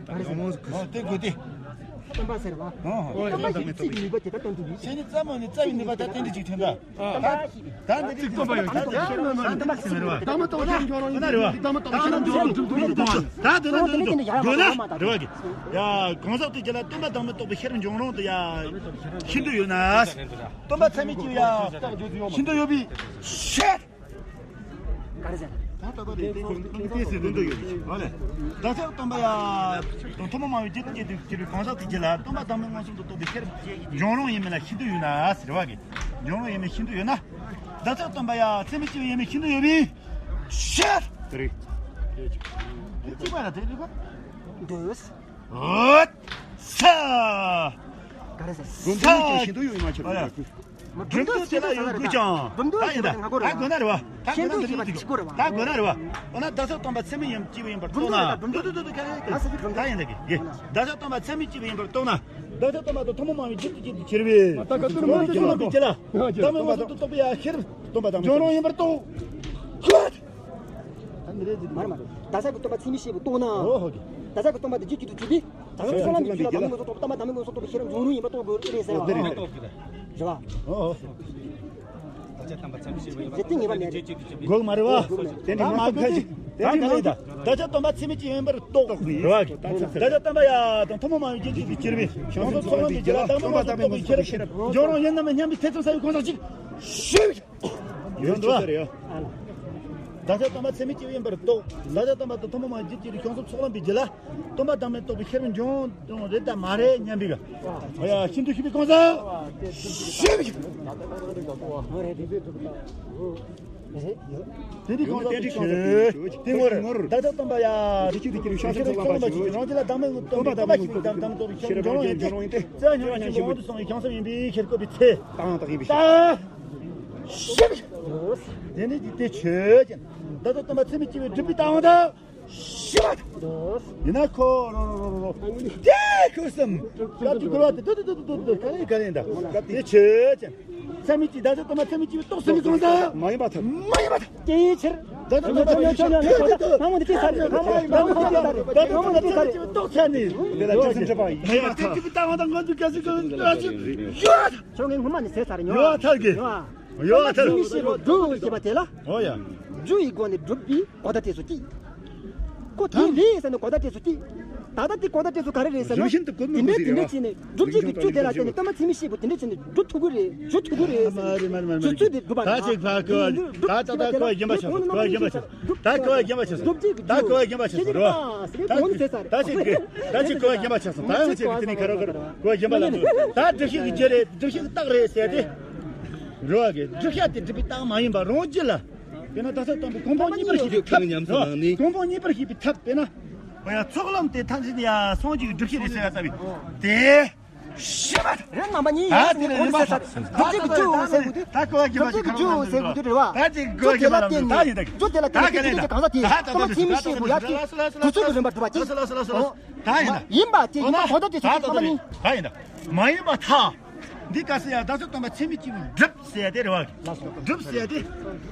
ཨ་རེ་ཟེར། ཨོ་དེ་དགོས་དེ། སྟོན་པ་ཟེར་བ། ཨོ་ཧོ། སྟོན་པ་ཞེས་པའི་ཚིག་གི་ནུས་པ་དེ་ལྟར་སྟོན་ཐུབ་པས། ཁྱེད་ནི་རྩ་མོ་ནི་རྩ་བའི་ནུས་པ་ད་ཏན་ཏིག་ཅིག་ཐོན་པ། ད་ད་འདི་རིགས་ཀྱི་སྟོན་པ་ཡོད་ཀྱང་ད་དེ་ཤེས་རབ་འབྱུང་རུང་སྟོན་པ་ཟེར་མི་རེད་བ། ད་མ་གཏོགས་ཤེས་རབ་འབྱུང་རུང་ཡིན་པར་གཏོང་བ། ད་དེ་ན་འདི་རིགས་དགོས་ན་རེ་བ་གི། ཡ་གང་ཟག་དེ་རྒྱུད་ལ་སྟོན་པ་བདག་མེད་རྟོགས་པའི་ཤེས་རབ་འབྱུང་རུང་དུ་ཡ་ཤིན་ཏུ་ཡོད་ན། སྟོན་པ་ཚད་མེད་ཀྱི་ཡ་ཤིན་ཏུ་ཡོད་པའི་ཕྱིར། ག་རེ་ཟེར། ད་ལྟ་ད་རེད་དེ་ཁོ་ཁོ་ཏོག་ཙམ་ལོན་འདོད་ཡོད་ཀྱི། ཨ་ལས། བདག་ཅག་སྟོན་པ་ཡ། དང་ཐུན་མོང་མ་ཡིན་རྒྱུད་དུ་སྐྱེས་ཏེ་གྱུར་པའི་གང་ཟག་དེ་རྒྱུད་ལ་སྟོན་པ་བདག་མེད་མངོན་སུམ་དུ་རྟོགས་པའི་ཤེས་རབ་འབྱུང་རུང་ཡིན་མིན་ལ་ཤིན་ཏུ་ཡོད་ན་ཟེར་བ་གི། འབྱུང་རུང་ཡིན་མིན་ཤིན་ཏུ་ཡོད་ན། བདག་ཅག་སྟོན་པ་ཡ་ཚད་མེད་སྐྱེས་བུ་ཡིན་མིན་ཤིན་ཏུ་ཡོད་པའི་ཕྱིར། དེ་རེད། གཅིག་པ་ལ་དེ་རེད་པ། འདོད། ཨོ། ས། ག་རེ་ཟེར། སྒྲུབ་འདོད་ཀྱང་ཤིན་ཏུ་ཡོད་མ་ཁྱབ་པའི། སྒྲུབ་འདོད་ཅི་ལ་ཡོད་དགོས་ཀྱང་། སྒྲུབ་འདོད་ད་ཡིན་ད། ད་དགོས་ན་རེད་བ། ད་དགོས་ན་འདི་རེད་ད། ད་དགོས་ན་རེད་བ། འོ་ན་བདག་ཅག་སྟོན་པ་ཚད་མེད་ཡིན་སྐྱེས་བུ་ཡིན་པར་རྟོགས་ན། སྒྲུབ་འདོད་ད་སྒྲུབ་འདོད་ད་ག་རེ་ད་ཡིན་ད་གི། བདག་ཅག་སྟོན་པ་ཚད་མེད་སྐྱེས་བུ་ཡིན་པར་རྟོགས་ན། བདག་ཅག་སྟོན་པ་དང་ཐུན་མོང་མ་ཡིན་རྒྱུད་དུ་སྐྱེས་ཏེ་གྱུར་པའི། ད་ག་ཏུ་རུ་མ་ཏུ་ཅི་ལ་ཏུ་ཅི་ལ། བདག་མེད་མངོན་སུམ་དུ་རྟོགས་པའི་ཡ་ཤེས་རབ་སྟོན་པ་དང་འབྱུང་རུང་ཡིན་པར་རྟོགས། མ་རེད་མ་རེད། བདག་ཅག་གི་སྟོན་པ་ཚད་མེད་ཤེས་པ་རྟོགས་ན། ཨོ་ཧོ་གི། བདག་ཅག་གི་སྟོན་པ་དེ་རྒྱུད་གཅིག་ཏུ་གྱུར་པས། བྱང་ཆུབ་ཚོགས་ལམ་གྱི་རྒྱུད་ལ་བདག་མེད་མངོན་སུམ་རྟོགས་པ་སྟོན་པ་བདག་མེད་མངོན་སུམ་རྟོགས་པའི་ཤེས་རབ་འབྱུང་རུང་ཡིན་པར་རྟོགས་དགོས་རེད་ཟེར་བ། རེད་བ། ཨོ་ཧོ། བདག་ཅག་སྟོན་པ་ཚད་མེད་ཤེས་པ་ཡིན་པར་རྟོགས། ད་དེ་ངེས་པ་མེད་རེད། དགོས་མ་རེད་བ། དེ་ནི་མ་དགོས་ཁ་ཅིག་ད་ག་ལེ་ད། བདག་ཅག་སྟོན་པ་ཚད་མེད་ཀྱི་ཡིན་པར་རྟོགས། རེད་བ། བདག་ཅག་སྟོན་པ་ཡ་དང་ཐུན་མོང་མ་ཡིན་རྒྱུད་གཅིག་ཏུ་གྱུར་པའི་བྱང་སེམས་ཚོགས་ལམ་གྱི་རྒྱུད་ལ་བདག་མེད་མངོན་སུམ་རྟོགས་པའི་ཤེས་རབ་འབྱུང་རུང་ཡིན་ནམ་སྙམ་པའི་ཐེ་ཚོམ་ཟ་བའི་གང་ཟག་ཅིག་ཤེས། ཡོད་འདུག་བ། བདག་ཅག་སྟོན་པ་ཚད་མེད་སྐྱེས་བུ་ཡིན་པར་རྟོགས། བདག་ཅག་སྟོན་པ་དང་ཐུན་མོང་མ་ཡིན་རྒྱུད་གཅིག་ཏུ་བྱང་སེམས་ཚོགས་ལམ་པའི་རྒྱུད་ལ་སྟོན་པ་བདག་མེད་རྟོགས་པའི་ཤེས་རབ་འབྱུང་རུང་རེད་དམ་མ་རེད་སྙམ་པའི་ག་ཡ་ཤིན་ཏུ་ཤེས་པའི་གང་ཟག་ཤེས་པའི་དེ་འདི་གང་ཟག་དེ་ཤེས་དེ་ངོར་བདག་ཅག་སྟོན་པ་ཡ་རྒྱུད་གཅིག་ཏུ་གྱུར་པའི་བྱང་སེམས་ཚོགས་ལམ་པ་ཞིག་རང་རྒྱུད་ལ་བདག་མེད་སྟོན་པའི་སྟོན་པ་ཤེས་པའི་བདག་མེད་རྟོགས་པའི་ཤེས་རབ་འབྱུང་རུང་ཡིན་ཏེ། རྩ་ཉམས་ཤིང་མང་དུ་སོང་བའི་བྱང་སེམས་ཡིན་པའི་ཕྱིར་བཀོད་པའི་ཚེ། ད་ཤེས་པའི། དེ་ནི་དེ་ཆོས་ཅན། བདག་ཅག་སྟོན་པ་ཚད་མེད་སྐྱེས་བུའི་སྒྲུབ་པའི་ལྟ་བ་དང་། ཤེས་པ་དང་། ཡིན་ན་ཁོ་རོ་རོ་རོ་རོ། དེ་ཁོ་སམ། སྐབས་ཀྱི་འགྲོ་བ་དེ་དུ་དུ་དུ་དུ་དུ་ག་རེ་ག་རེ་འདྲ། དེ་ཆོས་ཅན། ཚད་མེད་ཀྱི་བདག་ཅག་སྟོན་པ་ཚད་མེད་སྐྱེས་བུའི་རྟོགས་ཟིན་པའི་གང་ཟག་མ་ཡིན་པར་ཐལ། མ་ཡིན་པར་ཐལ། དེའི་ཕྱིར། བདག་ཅག་སྟོན་པ་ཚད་མེད་སྐྱེས་བུའི་རྟོགས་ཚད་ནི། མ་ཡིན་པར་ཐལ། རྟོགས་ཚད་ནི། དེ་ལ་ཅི་ཟིན་གྲུབ་པ་ཡིན། མ་ཡིན་པར་ཐལ། དེ་ཅི་བདག་དང་ངོ་འཛིན་གལ་སྲིད་ཀྱང་ཡོད། ཁྱོད་ངས་སྔོན་མ་ནས་ཟེར་ཚར་ཡོད། ཡོད་ཐལ་གི། ཡོད་ཐལ། ཚད་མེད་སྐྱེས་བུ་སྒྲུབ་ཅེས་པ་དེ་ལ། ཨོ་ཡ། རྒྱུ་ཡི་སྒོ་ནས་སྒྲུབ་པའི་གོ་བརྡ་སྤྲད་སོ་ཅི། ཁོ་དེ་རེད་ཟེར་ནས་གོ་བརྡ་སྤྲད་སོ་ཅི། ད་ལྟ་དེ་གོ་བརྡ་སྤྲད་སོ་ག་རེ་རེད་ཟེར་ན། རང་བཞིན་དུ་གོ་མི་དེ་འདྲ་དགོས་ཟེར་དེ་འདྲ་བ། བྱས་ནས་སྒྲུབ་བྱེད་ཀྱི་རྒྱུ་དེ་ལ་བརྟེན་ནས་སྟོན་པ་ཚད་མེད་སྐྱེས་བུ་དེ་འདྲ་བྱས་ནས་སྒྲུབ་ཐུབ་ཀྱི་རེད། སྒྲུབ་ཐུབ་ཀྱི་རེད་ཟེར། མ་རེད་མ་རེད་མ་རེད། སྒྲུབ་ཚུལ་དེ་སྒྲུབ་པ་ད་ཅིག་ཕ་གོ་ད་ད་ད་གོ་བ་རྒན་པ་ཆགས་སོང་། གོ་བ་རྒན་པ་ཆགས་སོང་། ད་གོ་བ་རྒན་པ་ཆགས་སོང་། ད་གོ་བ་རྒན་པ་ཆགས་སོང་། རེད་བ། ད་ཅིག་ད་ཅིག་གོ་བ་རྒན་པ་ཆགས་སོང་། ད་ཡང་ཅིག་དེ་ནས་ཁ་རོ་ཁ་རོ་གོ་བ་རྒན་པ་ལ་ད་སྒྲུབ་བྱེད་ཀྱི་རྒྱུ་རེད། སྒྲུབ་བྱེད་ཀྱི་རྟགས་རེད་ཟེར་ཏེ། རེད་བ་གི། སྒྲུབ་བྱ་དེ་སྒྲུབ་པའི་རྟགས་མ་ཡིན་པ་རང་རྒྱུད་ལ། དཔེར་ན་ད་ལྟ་སྟོན་པའི་གོ་འཕང་གཉིས་པར་ཤེས་པའི་ཐབས། ཉམས་སུ་བླངས་ནས། གོ་འཕང་གཉིས་པར་ཤེས་པའི་ཐབས་དཔེར་ན། འོ་ཡ་ཚོགས་ལམ་དེ་ཐམས་ཅད་ཡ་སངས་རྒྱས་ཀྱི་སྒྲུབ་བྱེད་རེད་ཟེར་ཡ་ལྟ་བུའི་དེ། ཤེས་པ། རེད་རྣམ་པ་གཉིས་ཡིན་ཟེར་ནས་གོང་དུ་ཟེར་ས་རེད། སྒྲུབ་བྱེད་ཀྱི་རྒྱུ་ཟེར་དགོས་དུས། ད་གོ་བ་རྒན་པ་ཞིག་ག་རེ་ཟེར་དགོས་རེད་བ། ད་ཅིག་གོ་བ་རྒན་པ་ལ་ད་ཡིན་ད། རྒྱུ་དེ་ལ་བརྟེན་ནས་སྐྱེ་དུས་ཀྱི་གང་ཟག་དེ་སྟོན་པ་ཚད་མེད་སྐྱེས་བུ་ཡ་དེ་དུས་ཚོད་ཀྱི་རིམ་པ་སྒྲུབ་པ་ཅིག་ཡིན་པ་དེ་ཡིན་ན་གོང་དུ་དེ་ཚོ་རྣམ་པ་གཉིས། ད་ཡིན་ད། མ་ཡིན་པ་ཐལ། འདི་ག་ཟེར་ཡ། བདག་ཅག་སྟོན་པ་ཚད་མེད་སྐྱེས་བུ་སྒྲུབ་ཟེར་ཡ་དེ་རེད་བ། སྒྲུབ་ཟེར་ཡ་དེ།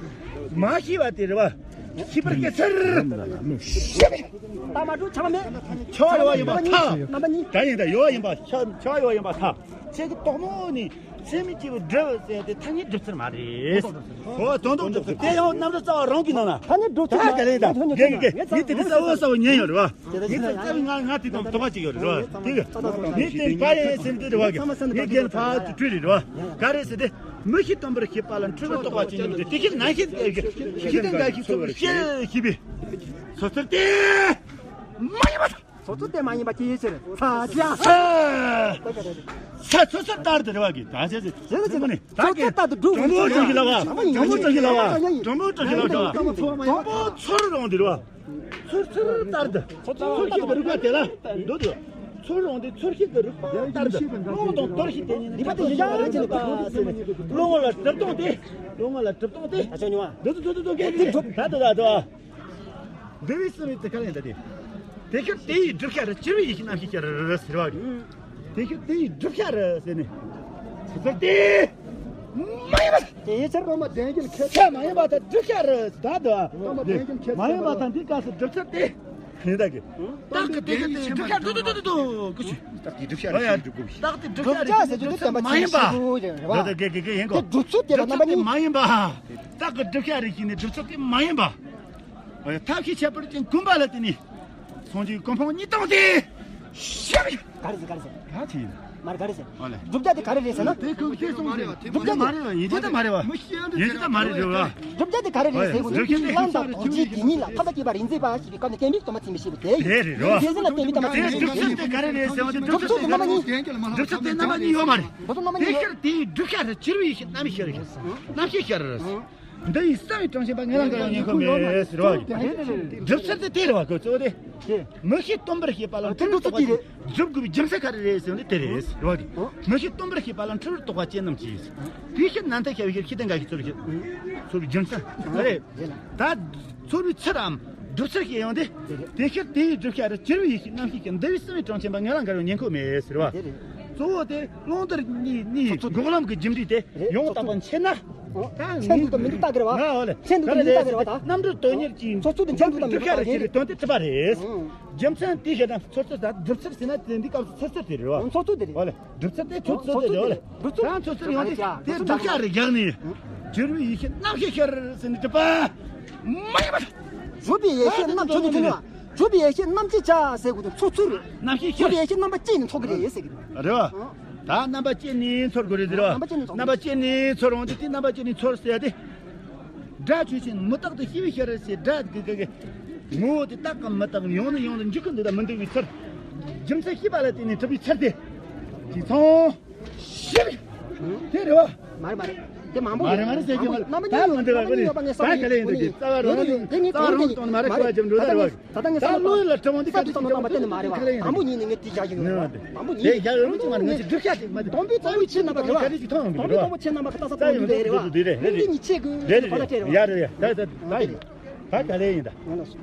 མ་ཤེས་པ་དེ་རེད་བ། ཤི་བར་སྐད་ཆར། ད་མ་འགྲོ་ཆ་མ་མེད། ཆ་ཡོ་ཡིན་པ་ཐ། རྣམ་པ་གཉིས། ད་ཡིན་ད་ཡོ་ཡིན་པ་ཆ་ཆ་ཡོ་ཡིན་པ་ཐ། ཁྱེད་ཀྱི་དོག་མོ་ནི་སེམས་མི་སྐྱིད་པའི་སྒྲུབ་ཟེར་དེ་ཐ་སྙད་སྒྲུབ་ཚུལ་མ་རེད། ཧོ་དོན་དུ་སྒྲུབ་ཚུལ་དེ་ཡང་རྣམ་གྲངས་རྩ་བ་རང་གི་ནང་ན། ཐ་སྙད་སྒྲུབ་ཚུལ་ད་ག་ལེ་ད་ངེད་ཀྱི་ངེད་དེ་དེ་རྩ་བ་རྩ་བ་ཉན་ཡོད་རེད་བ། ངེད་དེ་རྩ་བའི་ང་ང་དེ་དང་དོགས་པ་ཅིག་ཡོད་རེད་བ། དེ་གི་ངེད་དེ་ཕ་ཡེ་སེམས་དེ་རེད་བ། ངེད་རྒན་ཕ་དུ་བྲོས་རེད་བ། ག་རེ་ཟེར་དེ། མི་ཤེས་སྟོན་པར་ཤེས་པ་ལ་འཁྲུལ་པ་རྟོགས་པ་ཅན་ཡོད་དེ། དེ་ཤེས་ན་ཤེས་ཤེས་ལྡན་འགའ་ཞིག་ཚོར་བར་ཤེས་ཤེས་ལྡན་འགའ་ཞིག་ཚོར་ཚུལ་དེ་མ་ཡིན་པ། ཚོར་ཚུལ་དེ་མ་ཡིན་པ་ཅི་ཡིན་ཕྱིར། ས་ཆ། ས་ཚོར་ཚུལ་ལྟར་དུ་རེ་བ་གི་ད་ཆ་ཟེར། ཟེར་ཟེར་ཟེར་ནི་ད་ཚོར་ཚུལ་ལྟར་དུ་སྒྲུབ། དྲང་པོ་དྲང་གི་ལ་བ། དྲང་པོ་དྲང་གི་ལ་བ། དྲང་པོ་དྲང་གི་ལ་བ། དྲང་པོ་ཚོར་རོང་དུ་རེ་བ། ཚུར་ཚུར་ལྟར་དུ། ཚུར་ཚུར་ལྟར་དུ་རུ་ཁ་དེ་ལ་འདུག་དུ། ཚུར་རོང་དེ་ཚུར་ཤིག་གི་རུ་ཁ་ལྟར་དུ་རླུང་དང་གཏོར་ཤིག་དེ་ཉིད་ནི་ལྡིབ་པ་དེ་ཡི་ཡང་རེ་ཅན་པ་ཟེར་ནས་རླུང་ལ་གྲིབ་སྟོང་དེ། རླུང་ལ་གྲིབ་སྟོང་དེ། ད་ཆ་ཉུང་བ། འདུག་འདུག་འདུག་འདུག་གེ་དེ་གྲུབ་ད་དུ་ད་དུ། འདི་བའི་སུ་མི་དེ་ག་ལེན་ད་དེ། དེ་ཤུལ་དེ་ཡི་སྒྲུབ་བྱ་རུ་ཅི་བའི་ཡི་ཤི་རྣམ་ཤེས་ཤར་ཟེར་བ་གི། དེ་ཤུལ་དེ་ཡི་སྒྲུབ་བྱ་རུ་ཟེར་ནས། ཚུར་ཚུར་དེ། མ་ཡིན་པ། དེའི་ཕྱིར་སྟོང་པ་བདེན་བཞིན་ཁྱད། ཆ་མ་ཡིན་པ་དང་སྒྲུབ་བྱ་རུ་ད་དུ། སྟོང་པ་བདེན་བཞིན་ཁྱད། མ་ཡིན་པ་དང་འདི་སྐབས་སུ་སྒྲུབ་ཚུལ་དེ། ཡིན་ད་གི། རྟགས་ཀྱི་དེ་ཤུལ་དེ་ཡི་སྒྲུབ་བྱ་འགྲོ་འདུག་འདུག་འདུག་གི་ཞུ། རྟགས་ཀྱི་སྒྲུབ་བྱ་རེ་ཞིག་འགྲུབ་དགོས་ཞེས། རྟགས་དེ་སྒྲུབ་བྱ་རེ་ཞིག་སྒྲུབ་ཚུལ་མ་ཡིན་པ། རེད་ད་གི་གི་གི་ཡིན་གོ། དེ་སྒྲུབ་ཚུལ་དེ་ལ་རྣམ་པ་གཉིས། མ་ཡིན་པ། རྟགས་ཀྱི་སྒྲུབ་བྱ་རེ་ཞིག་ནི་སྒྲུབ་ཚུལ་དེ་མ་ཡིན་པ། ཐབས་ཤེས་ཁྱད་པར་ཅན་གུམ་པ་ལ་བརྟེན་ནས། སངས་རྒྱས་ཀུན་སྤངས་གཉིས་སྟོང་དེ། ཤེས། ག་རེ་ཟེར་ག་རེ་ཟེར། ག་ཅི་ཡིན། མར་ག་རེ་ཟེར། ཨོ་ལེ། སྒྲུབ་བྱ་དེ་ག་རེ་རེད་ཟེར་ན། དེ་ཁོང་དེ་སོང་ཟེར་བ། དེ་སྒྲུབ་བྱ་མ་རེད་བ། ཡིན་གྱི་ད་མ་རེད་བ། ཡིན་གྱི་ད་མ་རེད་རེད་བ། སྒྲུབ་བྱ་དེ་ག་རེ་རེད་ཟེར་གོ་ནི། སྒྲུབ་བྱ་དེ་ལམ་དང་རྡོ་རྗེ་དེ་ཉིད་ལ་ཐར་པ་བསྐྱེད་པ་རིག་འཛིན་པ་ཞེས་པའི་སྐབས་ནས་བསྟན་པའི་གཏོར་མ་ཚིག་མི་ཤེས་པ་དེ། དེ་རེད་རེད་བ། དེ་ཟེར་ན་བསྟན་པའི་གཏོར་མ་ཚིག་མི་ཤེས། སྒྲུབ་བྱ་དེ་ག་རེ་རེད་ཟེར་བ་དེ། སྒྲུབ་ཚུལ་དེ་རྣམ་པ་གཉིས། སྒྲུབ་ཚུལ་དེ་རྣམ་པ་གཉིས་ཡོད་མ་རེད། དེ་ཤར་དེའི་སྒྲུབ་བྱ་རེད། ཕྱི་རོལ་ཡེ་ཤེས་རྣམ་ཤེས་རེད། རྣམ་ཤེས་ཤར་རེད། འདི་ཡི་གསང་བའི་དྲང་ཞེན་པ་ངན་ལམ་འགལ་བའི་ཉེན་ཁ་མེད་ཟེར་བ་གི། སྒྲུབ་ཚུལ་དེ་དེ་རེད་བ། ཁོ་གཙོ་བོ་དེ། མི་ཤེས་སྟོན་པར་ཤེས་པ་ལ་འཁྲུལ་བར་རྟོག་པ་ཅན། སྒྲུབ་དགོས་པའི་རྒྱུ་མཚན་ག་རེ་རེད་ཟེར་ན་དེ་རེད་ཟེར་བ་གི། མི་ཤེས་སྟོན་པར་ཤེས་པ་ལ་འཁྲུལ་བར་རྟོག་པ་ཅན་རྣམས་ཀྱིས། དེ་ཤེས་ན་མཐའ་ཤར་བའི་ཤེས་ལྡན་འགའ་ཞིག་ཚོར་བའི་ཚོར་བའི་རྒྱུ་མཚན་ག་རེ། ད་ཚོར་བའི་ཚུལ་རམ་སྒྲུབ་ཚུལ་ཞེས་ཡང་དེ། དེ་ཤེས་དེ་ཡི་སྒྲུབ་བྱ་རུ་ཕྱི་རོལ་ཡེ་ཤེས་རྣམ་ཤེས་ཀྱི་འདི་བའི་གསང་བའི་དྲང་ཞེན་པ་ངན་ལམ་འགལ་བའི་ཉེན་ཁ་མེད་ཟེར་བ། གཙོ་བོ་དེ་བླང་དོར་གཉིས་གཉིས་འགོག་ལམ་གྱི་རྒྱུ་འབྲས་དེ་ཡོངས་བརྟག་པ་ཕྱིར་ན། ད་མཚན་འདུག་དང་མི་འདུག་བརྟག་དགོས་རེད་བ། ང་འོ་ལེ། མཚན་འདུག་དང་མི་འདུག་བརྟག་དགོས་རེད་བ་ད། རྣམ་གྲོལ་དོན་གཉེར་གྱི་ཚོགས་གཙོ་དེ་མཚན་འདུག་དང་མི་འདུག་བརྟག་དགོས་རེད། དོན་དེ་གྲུབ་པ་རེད། རྒྱུ་མཚན་དེ་བཞིན་དུ་ཚོགས་གཙོ་དང་སྒྲུབ་ཚུལ་ཟེར་ན་དེ་འདི་སྐབས་སུ་ཚུལ་ཚུལ་དེ་རེད་བ། ཚོགས་གཙོ་དེ་རེད། འོ་ལེ། སྒྲུབ་ཚུལ་དེ་ཚོགས་གཙོ་དེ་རེད། འོ་ལེ། ཚོགས་གཙོ་དེ་ཡང་དེ་དེ་སྒྲུབ་བྱ་རེ་རྒྱག་ནས། སྒྲུབ་པའི་ཡེ་ཤེས་རྣམ་ཤེས་ཤར་ཟེར་ནས་སྒྲུབ་པ། མ་ཡིན་པ། སྒྲུབ་པའི་ཡེ་ཤེས་རྣམ་ཆོས་ནི་ཐུན་མོང་བ། སྒྲུབ་པའི་ཡེ་ཤེས་རྣམ་ཤེས་བྱ་ཟེར་དགོས་དོན་ཚོགས་ཚུལ་རེད། རྣམ་ཤེས་ཤར། སྒྲུབ་པའི་ཡེ་ཤེས་རྣམ་པ་གཅིག་ནས་ཚོགས་ཀྱི་རེད་ཟེར་གི་རེད། རེད་བ། ད་རྣམ་པ་གཅིག་ནས་ཚོར་དགོས་རེད་ཟེར་བ། རྣམ་པ་གཅིག་ནས་ཚོར་འོང་དུས་དེ་རྣམ་པ་གཅིག་ནས་ཚོར་ཟེར་ཏེ། སྒྲ་ཆོས་ཅན་མུ་སྟེགས་དུ་ཤེས་པའི་ཕྱིར་ཟེར་སྒྲ་གི་གི་གི། ངོ་བོ་དེ་རྟག་གམ་མི་རྟག་གམ་ཡང་ནས་ཡང་དུ་འཇིག་གི་འདུག་དང་མི་འདུག་པའི་ཚུལ། རྒྱུ་མཚན་ཤེས་པ་ལ་བརྟེན་ནས་གྲུབ་པའི་ཚུལ་དེ། ཅིག་ཚང་། ཤེས། དེ་རེད་བ། མ་རེད་མ་རེད། དེ་མང་པོ་མ་རེད་མ་རེད་ཟེར་གྱི་མ་རེད། ད་མི་འདུག་རྣམ་པ་གཉིས་ཡོད་པ་ངས་བསམ་ད་ག་ལེ་ཡིན་འདུག་གི་རྩ་བ་རང་རང་རྩ་བ་རང་རང་གཏོང་མ་རེད། ཁ་བ་ཅམ་འགྲོ་ད་རེད་བ། ད་ལྟ་ངས་བསམ་བློ་ལ་དྲང་བ་འདི་ག་ཅིག་ཅིག་ཡོད་པ་ལ་རེད་བ། ཨ་མོ་ཉིད་ནས་ངས་དེ་བཞག་གི་ཡོད་རེད་བ། ཨ་མོ་ཉིད་དེ་བཞག་ཡོད་མ་གཅིག་མ་རེད། ང་ཚོ་སྒྲུབ་བྱ་ཅིག་མ་དེ་དོམ་པའི་རྩ་བའི་ཆོས་རྣམ་པ་ག་རེ་ཞིག་མཐོང་ཡོང་གི་རེད་བ། དོམ་པའི་རྩ་བའི་ཆོས་རྣམ་པ་ག་ད་ས་དོམ་གྱི་རེད་རེད་བ། ཡ་རེད་ཡ་ད་ད་ད་ཡ་རེད་ཡ་ད་ད་ད་ཡིན། ད་ག་ལེ་ཡིན་ད།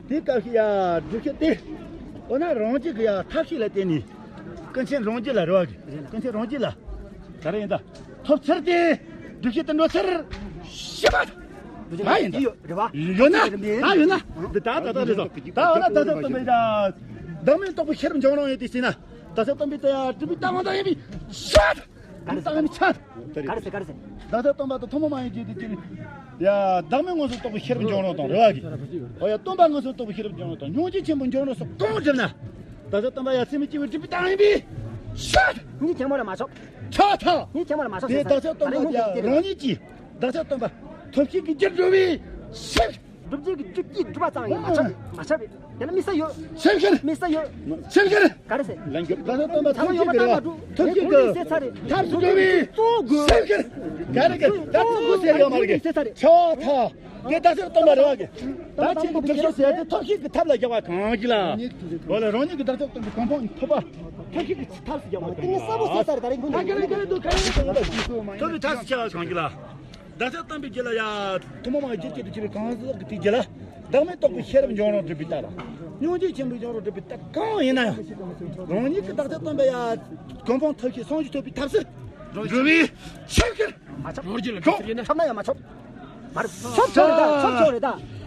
དེ་སྐབས་ཤིག་ཡ་སྒྲུབ་བྱེད་དེ། འོ་ན་རང་རྒྱུད་ཀྱི་ཡ་ཐབས་ཤེས་ལ་བརྟེན་ནས། ཀུན་མཁྱེན་རང་རྒྱུད་ལ་རེད་བ་གི། ཀུན་མཁྱེན་རང་རྒྱུད་ལ། ག་རེ་ཡིན་ད། ཐོབ་ཚུལ་དེ། སྒྲུབ་བྱེད་དུ་འགྲོ་ཚུལ། ཤེས་པ། ད་ཡིན་ད། ཡོད་རེད་བ། ཡོད་ན། ད་ཡོད་ན། འདི་ད་ད་ད་རེད་ད། ད་འོ་ན་ད་ད་ད་མེད་ད། བདག་མེད་རྟོགས་པའི་ཤེས་རབ་འབྱོངས་རུང་ཡོད་དེ་ཟེར་ན། ད་ས་སྟོན་པའི་ད་ཡ་སྒྲུབ་པའི་རྟགས་ངོ་ད་ཡིན་པའི་ཤེས་པ། ག་རེ་ཟེར། ག་རེ་ཟེར། ག་རེ་ཟེར། ག་རེ་ཟེར། བདག་ཅག་སྟོན་པ་དང་ཐུན་མོང་མ་ཡིན་གྱི་དེ་ཅི། ཡ། བདག་མེད་མངོན་སུམ་རྟོགས་པའི་ཤེས་རབ་འབྱོངས་རུང་དང་རེ་བ་གི། ཨོ་ཡ། སྟོན་པ་མངོན་སུམ་རྟོགས་པའི་ཤེས་རབ་འབྱོངས་རུང་དང་སྙིང་རྗེ་ཆེན་པོ་འབྱོངས་རུང་སོགས་གང་བསྒྲུབ་ན། བདག་ཅག་སྟོན་པ་ཡ་སེམས་མི་སྐྱེ་བའི་སྒྲུབ་པའི་རྟགས་ཡིན་པས། ཤ། སྙིང་རྗེ་ཆེན་པོ་ལ་མ་ཆོག་ཆོག་ཐལ། སྙིང་རྗེ་ཆེན་པོ་ལ་མ་ཆོག་ཟེར། དེ་བདག་ཅག་སྟོན་པ་ཡ་རང་ཉིད་ཀྱིས་བདག་ཅག་སྟོན་པ་ཐོབ་བྱེད་ཀྱི་རྒྱུར་འགྲོ་བའི་ཤེས། སྒྲུབ་བྱེད་ཀྱི་རྒྱུ་དེ་སྒྲུབ་པ་ཙམ་ཡང་མ་ཆགས། མ་ཆགས་པས། དེ་ལ་དམིགས་ས་ཡོད། སེམས་ཤར། དམིགས་ས་ཡོད། སེམས་ཤར། ག་རེ་ཟེར། ལན་རྒྱབ། བདག་ཅག་སྟོན་པ་ཐམས་ཅད་ཀྱི་རེ་བ། ཐོབ་བྱེད་ཀྱི་ཐབས་སུ་འགྲོ་བའི་སེམས་ཤར། ག་རེ་གི་ད་གཙོ་བོ་ཟེར་ཡོད་མ་རེད་གི། ཆོག་ཐལ། དེ་བདག་ཅག་སྟོན་པ་རེ་བ་གི། ད་ཁྱེད་ཀྱི་སྒྲུབ་བྱེད་ཟེར་ཡ་དེ་ཐོབ་བྱེད་ཀྱི་ཐབས་ལ་རྒྱག་པ་གང་གི་ལ། འོ་ལ་རང་ཉིད་ཀྱི་བདག་ཅག་སྟོན་པའི་གོ་འཕང་ཐོབ་པ། ཐོབ་བྱེད་ཀྱི་ཐབས་སུ་རྒྱག་པ་གང་གི་ལ། ཐོབ་པའི་ཐབས་སུ་བྱ་བ་གང་གི་ལ། བདག་ཅག་སྟོན་པའི་རྒྱུད་ལ་ཡ། ཐུན་མོང་མ་རྒྱུད་ཀྱི་དུ་ཁྱེར་བའི་གང་ཟག་གི་དེའི་རྒྱུད་ལ། བདག་མེད་རྟོགས་པའི་ཤེས་རབ་འབྱོངས་རུང་སྒྲུབ་པའི་རྟགས་དང་། སྙིང་རྗེ་ཆེན་པོ་འབྱོངས་རུང་སྒྲུབ་པའི་རྟགས་གང་ཡིན་ན་ཡང་། རང་ཉིད་ཀྱི་བདག་ཅག་སྟོན་པ་ཡ། གོ་འཕང་ཐོབ་ཤེས་སངས་རྒྱས་ཐོབ་པའི་ཐབས་སུ། འགྲོ་བའི་ཆོས་ཀྱི། མ་ཆོག་རང་རྒྱུད་ལ་འགྲོ་ཟེར་ཡིན་ན། ཆོག་ན་ཡང་མ་ཆོག་མ་རེད། ཆོག་ཆོག་རེད་ད། ཆོག་ཆོག་རེད་ད།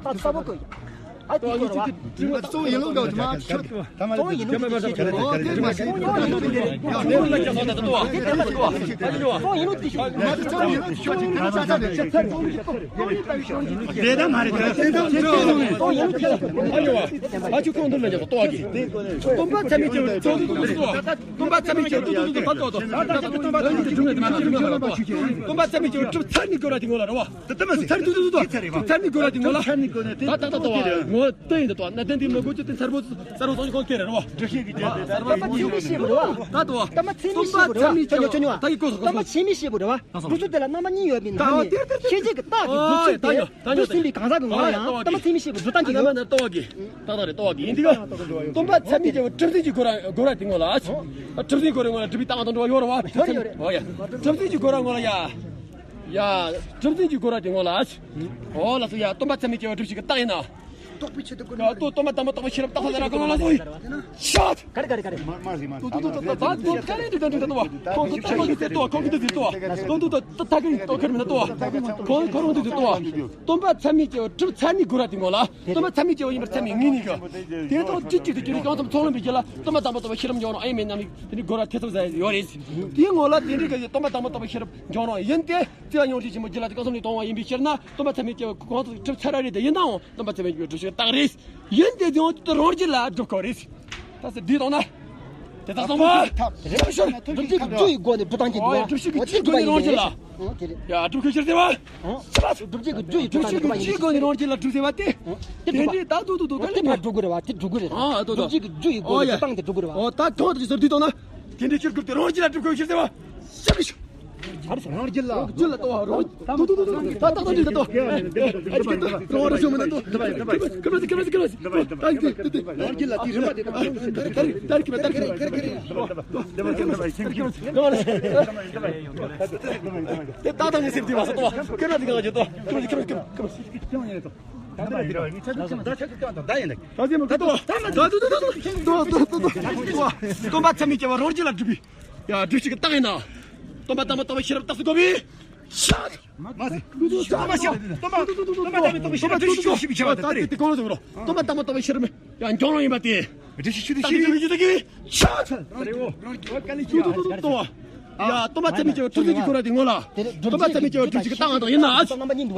ད་ལྟ་བུ་གོ་ཡ། ཨ་ཏི་གོ་ར་བ། གཙོ་བོ་ཡིན་ལུགས་འདྲ་བ་མ་ཁྱོད། གཙོ་བོ་ཡིན་ལུགས་དེ་ཤེས་ཆོག་ཨོ་དེ་མ་ཤེས་ཆོག་གཙོ་བོ་ཡིན་ལུགས་དེ་ཤེས་ཆོག་གཙོ་བོ་ཡིན་ལུགས་དེ་ཤེས་ཆོག་དེ་ད་མ་རེད་དེ་ད་ད་ད་ཨ་ཆུ་ཁོང་འདུལ་ལ་ཡོད་ཏོ་གི། སྟོན་པ་ཚད་མེད་ཀྱི་སྟོན་པ་ཚད་མེད་ཀྱི་སྟོན་པ་ཚད་མེད་ཀྱི་སྒྲུབ་ཚར་ནི་དགོས་ར་དེ་ངོ་ལ་རེད་བ། སྟོན་པ་ཚད་མེད་ཀྱི་སྒྲུབ་ཚར་ནི་དགོས་ར་དེ་ངོ་ལ། ད་ད་ད་ད་བ་ངོ་བསྟན་ཡིན་ད་ད་ན་བསྟན་དེ་མ་དགོས་ཀྱི་དེ་ཚར་བོ་ཚར་བོ་སོང་ཁོང་སྐད་རེད་བ། སྟོན་པ་ཚད་མེད་ཤེས་དགོས་རེད་བ། ད་ད་བ། སྟོན་པ་ཚད་མེད་ཤེས་དགོས་རེད་བ། ད་གི་གོ་སོང་། སྟོན་པ་ཚད་མེད་ཤེས་དགོས་རེད་བ། སྒྲུབ་ཚུལ་དེ་ལ་རྣམ་པ་གཉིས་ཡོད་པའི་ནང་ནས་ཤེས་བྱེད་ཀྱི་རྟགས་ཀྱི་སྒྲུབ་ཚུལ་དེ་སྒྲུབ་ཟིན་པའི་གང་ཟག་གི་ངོ་ལ་ཡང་སྟོན་པ་ཚད་མེད་ཤེས་དགོས་སྒྲུབ་སྟངས་ཀྱི་ཡོད། ཏག་ཏག་རེད་ཏོག་གི་ཡིན་དུས། སྟོན་པ་ཚད་མེད་ཀྱི་གྲུབ་ཟིན་གྱི་སྒོ་ར་སྒོ་ར་དེ་ངོ་ལ། གྲུབ་ཟིན་གྱི་སྒོ་ར་ངོ་ལ་སྒྲུབ་པའི་རྟགས་དང་འགྲོ་བ་ཡོད་རེད་བ། ཡོད་རེད་ཡོད་རེད། ཨོ་ཡ། གྲུབ་ཟིན་གྱི་སྒོ་ར་ངོ་ལ་ཡ། ཡ། གྲུབ་ཟིན་གྱི་སྒོ་ར་དེ་ངོ་ལ། ཨོ་ལགས་སོ་ཡ་སྟོན་པ་ཚད་མེད་ཀྱི་གྲུབ་ཟིན་གྱི་རྟགས་ཡིན་ན། རྟོགས་པའི་ཆེད་དུ་ཀུན། ཡ་ཏོ་སྟོན་པ་དང་པོ་རྟོགས་པའི་ཤེས་རབ་རྟགས་ལ་ར་གོ་ལ་ལ་སོ་ཡི། ཤ། ག་རེ་ག་རེ་ག་རེ། མ་མ་ཟིན་མ་ཏོ་ཏོ་ཏོ་ཏོ་ད་ཏོ་ཁ་ལེན་དུ་དང་དུ་དང་བ། ཁོང་ཁོང་ཁོང་གི་ཟེར་ཏོ་ཁོང་གི་འདི་ཟེར་ཏོ། སྟོན་ཏོ་ཏོ་ཏོ་ད་གི་ཏོ་ཁེར་མི་ན་ཏོ། ཁོང་ཁོ་རང་འདི་ཟེར་ཏོ། སྟོན་པ་ཚད་མེད་ཀྱི་གྲུབ་ཚར་ནི་དགོས་ར་དེ་ངོ་ལ། སྟོན་པ་ཚད་མེད་ཀྱི་ཡིན་པར་ཚད་མེད་ངེས་ནི་གི། དེ་ཐོག་གཅིག་གཅིག་ཏུ་གྱུར་ནས་ཀྱང་ཙམ་ཚོགས་ལོན་པའི་རྒྱུ་ལ་སྟོན་པ་དང་པོ་རྟོགས་པའི་ཤེས་རབ་འབྱུང་རུང་ཨེ་མེད་རྣམ་དེ་ནི་དགོས་ར་ཐེ་ཚོམ་ཟ་ཡོད་རེད། དེའི་ངོ་ལ་དེ་འདྲའི་གི་སྟོན་པ་དང་པོ་རྟོགས་པའི་ཤེས་རབ་འབྱུང་རུང་ཡིན་ཏེ། བརྩེ་བ་སྙིང་རྗེ་ཆེན་པོ་རྒྱུད་ལ་དེ་གང་སོང་ནས་གཏོང་བ་ཡིན་པའི་ཕྱིར་ན་སྟོན་པ་ཚད་མེད་ཀྱི་གོང་དུ་གྲུབ་ཚར་རེད་དེ་ཡིན་ནའང་སྟོན་པ་ཚད་མེད་ཀྱི་གྲུབ་ཆོད་རྟགས་རེད། ཡིན་དེ་ཡང་དུ་རང་རྒྱུད་ལ་སྒྲུབ་དགོས་རེད། ད་ཟེར་འདི་དང་ན། དེ་དག་སོང་བ། སྒྲུབ་བྱེད་ཀྱི་རྒྱུ་ཡི་སྒོ་ནས་སྒྲུབ་སྟངས་ཀྱི་འདུག་བ། སྒྲུབ་བྱེད་ཀྱི་རྒྱུ་ཡི་སྒོ་ནས་རང་རྒྱུད་ལ། ཡ་སྒྲུབ་ཁུལ་ཕྱིར་ཟེར་བ། སྒྲུབ་བྱེད་ཀྱི་རྒྱུ་ཡི་སྒོ་ནས་རང་རྒྱུད་ལ་སྒྲུབ་ཟེར་བ་སྟེ། དེ་འདྲའི་ད་དུ་དུ་དུ་དེ་མ་སྒྲུབ་དགོས་རེད་བ་དེ་སྒྲུབ་དགོས་རེད། སྒྲུབ་བྱེད་ཀྱི་རྒྱུ་ཡི་སྒོ་ནས་སྒྲུབ་སྟངས་དེ་སྒྲུབ་དགོས་རེད་བ། ཨོ་ད་གང་དུ་ཟེར་འདི་དང་ན། དེ་འདྲའི་ཕྱིར་ཁུར་ཏེ་རང་རྒྱུད་ལ་སྒྲུབ་ཁུལ་ཕྱིར་ཟེར་བ། ཤ་གི་ཤ། ཨ་རེ་རང་རྒྱུད་ལ། རྒྱུད་ལ་ལྟོ་བ་རང་། ཏོ་ཏོ་ཏོ་ཏོ་ཏོ། ད་ཏག་ཏག་འདི་ལྟོ། ཨ་ཅིག་ཏོ། རང་རང་ཤོ་མི་ན་ཏོ། ཁ་མ་ཁ་མ་ཁ་མ། ད་འདི་འདི་འདི། རང་རྒྱུད་ལ་དེ་རིམ་པ་དེ་དང་། ད་རིག་ད་རིག་ད་རིག་མ་ད་རིག་མ། དེ་ཏག་ཏག་ངས་སེམས་དེ་མ་ས་ཏོ། ཁ་མ་དེ་གང་ཅི་ཏོ། ཁ་མ་ཁ་མ་ཁ་མ། ད་ཟེར་མ་ད་ཏོ། ད་ཏོ་ཏོ་ཏོ་ཏོ། སྟོན་པ་ཚད་མེད་སྐྱེ་བ་རང་རྒྱུད་ལ་སྒྲུབ་པའི། ཡ་སྒྲུབ་བྱེད་ཀྱི་རྟགས་ཡིན་ན། སྟོན་པ་དང་པོ་རྟོགས་པའི་ཤེས་རབ་རྟགས་སུ་བཀོད་པའི། ཤ། མ་ཟེར། སྟོན་པ་ཤ། སྟོན་པ་སྟོན་པ་དང་པོ་རྟོགས་པའི་ཤེས་རབ་རྒྱུད་ལ་ཞུགས་པའི་ཤེས་པ་དེ་ལྟ་རེད། དེ་གང་ལ་ཟེར་རོ། སྟོན་པ་དང་པོ་རྟོགས་པའི་ཤེས་རབ་ཡང་འཇོག་རང་ཡིན་པ་དེ། རྒྱུད་ལ་ཞུགས་པའི་ཤེས་པ་དེ་ལྟ་རེད། ཤ། རེད་འོ། ཡ་སྟོན་པ་ཚད་མེད་ཀྱི་གྲུབ་ཚུལ་གྱི་སྐོར་དེ་ངོ་ལ། སྟོན་པ་ཚད་མེད་ཀྱི་གྲུབ་ཚུལ་གྱི་རྟགས་དང་ཡིན་ན། ད་ཡིན་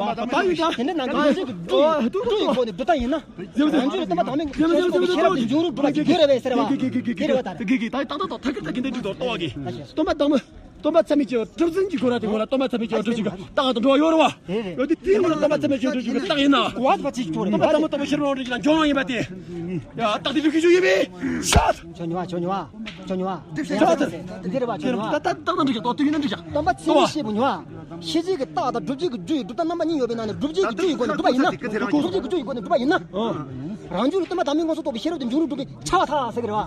ད། དེ་ནི་ནང་གི་རྒྱུད་ཀྱི་སྒྲུབ་ཡིན་པོ་ནི་སྒྲུབ་སྟངས་ཡིན་ན། རང་རྒྱུད་ལ་སྟོན་པ་དང་པོའི་ཤེས་རབ་ཀྱི་འཇོག་རུ་སྒྲུབ་ལ་གི་རེ་བས་ཟེར་བ། དེ་རེ་བ་ད་རེད། དེ་གི་གི་ད་ཏག་ཏག་ཏག་ཐག་གི་ཐག་གི་འདི་འདྲི་དོར་ཏོ་བ་གི། སྟོན་པ་དང་པོ། སྟོན་པ་ཚད་མེད་ཀྱི་གྲུབ་ཚུལ་གྱི་སྐོར་དེ་ངོ་ལ་སྟོན་པ་ཚད་མེད་ཀྱི་གྲུབ་ཚུལ་གྱི་རྟགས་དང་འགྲོ་བ་ཡོད་རེད་བ། ཡོད་དེ་དེའི་ངོ་ལ་སྟོན་པ་ཚད་མེད་ཀྱི་གྲུབ་ཚུལ་གྱི་རྟགས་ཡིན་ན། གོ་བ་ཅིག་ཐོག་རེད། སྟོན་པ་དང་པོ་རྟོགས་པའི་ཤེས་རབ་རང་རྒྱུད་ལ་འཇོག་རང་ཡིན་པ་དེ། ཡ་རྟགས་དེ་སྒྲུབ་ཤེས་ཤིག་ཡོད་པས། ཤ། ཆོས་ཉོ་བ་ཆོས་ཉོ་བ་ཆོས་ཉོ་བ། འདི་རེད་བ་ཆོས་ཉོ་བ། ད་ད་ད་ད་འགྲིག་ཏོ་དུས་ཡིན་ན་འགྲིག་ཤག་སྟོན་པ་ཚད་མེད་ཤེས་པའི་ཉོ་བ། ཤེས་བྱེད་ཀྱི་རྟགས་དང་སྒྲུབ་བྱེད་ཀྱི་རྒྱུ་ཡི་སྒྲུབ་རྟགས་རྣམ་པ་གཉིས་ཡོད་པའི་ནང་ནས་སྒྲུབ་བྱེད་ཀྱི་རྒྱུ་ཡི་སྒོ་ནས་སྒྲུབ་པ་ཡིན་ན། སྒྲུབ་བྱེད་ཀྱི་རྒྱུ་ཡི་སྒོ་ནས་སྒྲུབ་པ་ཡིན་ན། རང་རྒྱུད་ལ་སྟོན་པ་དང་པོའི་ངོ་སོ་རྟོགས་པའི་ཤེས་རབ་དེ་འཇོག་རུ་སྒྲུབ་པའི་ཆ་བ་ཐག་ཟེར་གི་རེད་བ།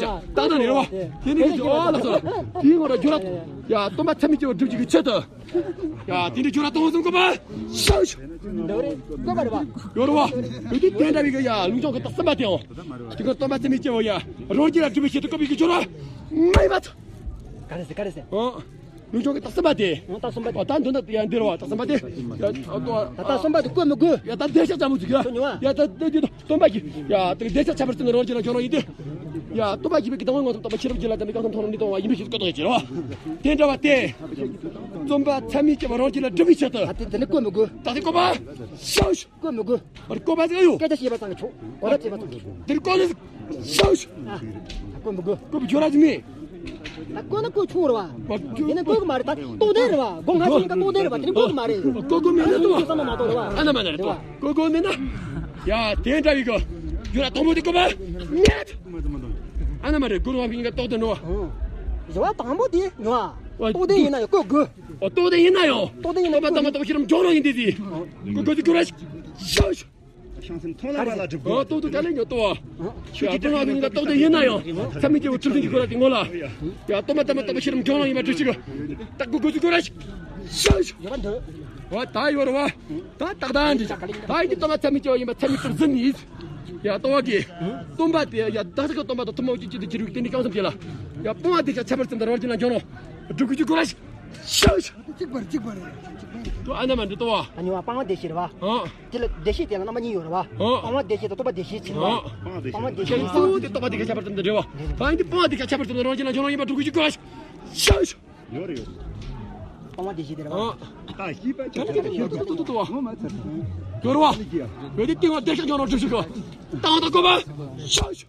རེད་ཤག་ཏག་ཏག་རེད་བ། དེ་ནི་གི་ཨོ་ལགས་སོ། དེའི་ངོ་ར་ཇོ་ར། ཡ་སྟོན་པ་ཚད་མེད་སྐྱེ་བོ་སྒྲུབ་བྱེད་ཀྱི་ཆེད་དུ། ཡ་དེ་འདྲའི་ཇོ་ར་སྟོང་གསུམ་བཀོད་པ། ཤག་ཤག་འདི་རེད་བཀོད་པ་རེད་བ། ཡོད་རེད་བ། ཡོད་དུས་དེ་འདྲ་བའི་གི་ཡ་ལུགས་སྦྱོང་གི་རྟགས་གསུམ་པ་དེའང་། དེ་ག་སྟོན་པ་ཚད་མེད་སྐྱེ་བོ་ཡ་རང་རྒྱུད་ལ་སྒྲུབ་པའི་ཆེད་དུ་བཀོད་པའི་གི་ཇོ་ར། མ་ཡིན་པ། ག་རེ་ཟེར་ག་རེ་ཟེར། ཨོ། ལུགས་སྦྱོང་གི་རྟགས་གསུམ་པ་དེ། ཨོ་རྟགས་གསུམ་པ་དེ། ཨོ་ད་འདི་ན་ཡ་འདིར་བ་རྟགས་གསུམ་པ་དེ། ཡ་ཨོ་ད་རྟགས་གསུམ་པ་དེ་བཀོད་མི་དགོས། ཡ་ད་བདེ་ཤག་ཙམ་མོ་ཚིག་ཡ། ཡ་ད་འདི་འདི་སྟོན་པ་གི། ཡ་ད་བདེ་ཤག་ཁྱད་པར་ཅན་རང་རྒྱུད་ལ་སྦྱོང་རོགས་ཡིན་ཏེ། ཡ་སྟོན་པ་གི་བའི་གི་དང་བའི་ངོ་ཚབ་དང་པོ་ཤེས་རབ་ཀྱི་ལ་དམ་པའི་བསྐང་གསུམ་མཐོང་ལམ་ནི་གཏོང་བ་ཡིན་པའི་ཕྱིར་བཀོད་དོ་ཡ་ཅེ་རེད་བ། དེ་འདྲ་བ་སྟེ། རྩོམ་པ་ཚད་མེད་སྐྱེ་བོ་རང་རྒྱུད་ལ་སྒྲུབ་པའི་ཆེད་དུ། ད་དེ་དེ་ནི་བཀོད་མི་དགོས། ད་དེ་བཀོད་པ། ཤག་ཤག་བཀོད་མི་དགོས། ཨ་རེ་བཀོད་པ་ཟིག་ཨ་ཡོད། སྐད་ཆ་བཤད་པ་ཙམ་གྱིས་ཆོག་གོ་ལ་བྱེད་པ་ཙམ་གྱིས་ཆོག་དེར་བཀོད་ནི་ཤག་ཤག་ཨ་བཀོད་མི་དགོས། བཀོད་པའི་ཁྱོད་ར་ཟིག་མེད། ད་བཀོད་ན་བཀོད་ཆོག་རེད་བ། དེ་ནི་བཀོད་གི་མ་རེད། ད་རྟོགས་ལྡན་རེད་བ། སྒོ་ང་ཚོ་གཉིས་ཀ་རྟོགས་ལྡན་རེད་བ། དེ་ནི་བཀོད་གི་མ་རེད། བཀོད་དགོས་མེད་ན་ད་བསམ་བློ་མ་གཏོང་རེད་བ། ཨ་ན་མ་ན་རེད་ད། བཀོད་དགོས་མེད་ན། ཡ་དེ་འདྲ་བའི་གི་ཁྱོད་ར་དང་པོ་དེ་བཀོད་པ་མེད། ཨ་ན་མ་རེད། སྒོ་རུ་བ་གཉིས་ཀ་རྟོགས་ལྡན་རེད་བ། བཟོ་བ་དང་པོ་དེ་ཉོ་བ། རྟོགས་ལྡན་ཡིན་ན་ཡང་བཀོད་དགོས། ཨོ་རྟོགས་ལྡན་ཡིན་ན་ཡང་། རྟོགས་ལྡན་ཡིན་ན་སྟོན་པ་དང་པོ་དང་པོ་ཤེས་རབ་སྦྱོང་རོགས་ཡིན་ཏེ་ཟིག་བཀོད་དགོས་ཟིག་བཀོད་ར་ཤག་ཤག་ཤང་སེམས་མཐོང་ལ་བ་ལ་སྒྲུབ་དགོས། ཨོ་རྟོགས་དུས་ག་ལེ་ཉོ་ཏོ། ཡ་སྟོན་པ་གཉིས་ལ་རྟོགས་ལྡན་ཡིན་ན་ཡང་ཚད་མེད་སྐྱེ་བོ་ཁྲིམས་ཟིན་གྱི་ཁོ་ར་དེ་ངོ་ལ། ཡ་སྟོན་པ་དང་པོ་དང་པོ་ཤེས་རབ་སྦྱོང་རོགས་ཡིན་པ་སྒྲུབ་ཅིག་ད་བཀོད་དགོས་ཟིག་བཀོད་ར་ཤག་ཤག་ཡོད་པ་འདུག་ཨོ་ད་ཡོད་རེད་བ། ད་ཏག་ཏག་འདི་ད་ཡིན་གྱི་སྟོན་པ་ཚད་མེད་སྐྱེ་བོ་ཡིན་པ་ཚད་མེད་ཁྲིམས་ཟིན་ནི། ཡ་སྟོན་པ་གི་སྟོན་པ་དེ་ཡ་བདག་ཅག་གི་སྟོན་པ་དང་ཐུན་མོང་གཅིག་གྱུར་དུ་གྱུར་བའི་དེ་འདྲའི་བསྐང་གསུམ་དེ་ལ། ཡ་སྤོང་བ་བདེ་ཤག་ཁྱད་པར་ཙམ་དུ་རང་རྒྱུད་ལ་འཇོག་རོགས། སྒྲུབ་དགོས་ཀྱི་སྐོར་ལ་ཤག་ཤག་གཅིག་པར་གཅིག་པར་རེད། ཨ་ན་མ་འདི་ལྟོ་བ། ཨ་ནི་བ་སྤང་བ་བདེ་གཤེགས་རེད་བ། ཨ་དེ་ལ་བདེ་གཤེགས་དེ་ལ་རྣམ་པ་གཉིས་ཡོད་རེད་བ། ཨ་སྤང་བ་བདེ་གཤེགས་དང་རྟོགས་པ་བདེ་གཤེགས་ཕྱིར་བ། ཨ་སྤང་བ་བདེ་གཤེགས་ཁྱེད་གཙོ་བོ་དེ་རྟོགས་པ་བདེ་གཤེགས་ཁྱད་པར་ཙམ་དུ་རེད་བ། ད་ཡིན་དེ་སྤང་བ་བདེ་གཤེགས་ཁྱད་པར་ཙམ་དུ་རང་རྒྱུད་ལ་འཇོག་རོགས་ཡིན་པ་སྒྲུབ་དགོས་ཀྱི་སྐོར་ལ་ཤག་ཤག་ཡོད་རེད་ཡོད། སྤང་བ་བདེ་གཤེགས་དེ་རེད་བ། ཨ་ད་ཤི་པ་ད་ཡིན་དེ་ལྟོ་ལྟོ་ལྟོ་བ། ངོ་མ་ཚར་ཡོད་རེད་བ། ཡོད་དེ་སྟེང་བ་བདེ་གཤེགས་འཇོག་རོགས་སྒྲུབ་ཤིག་གི། སྟངས་དང་བཀོད་པ་ཤག་ཤག་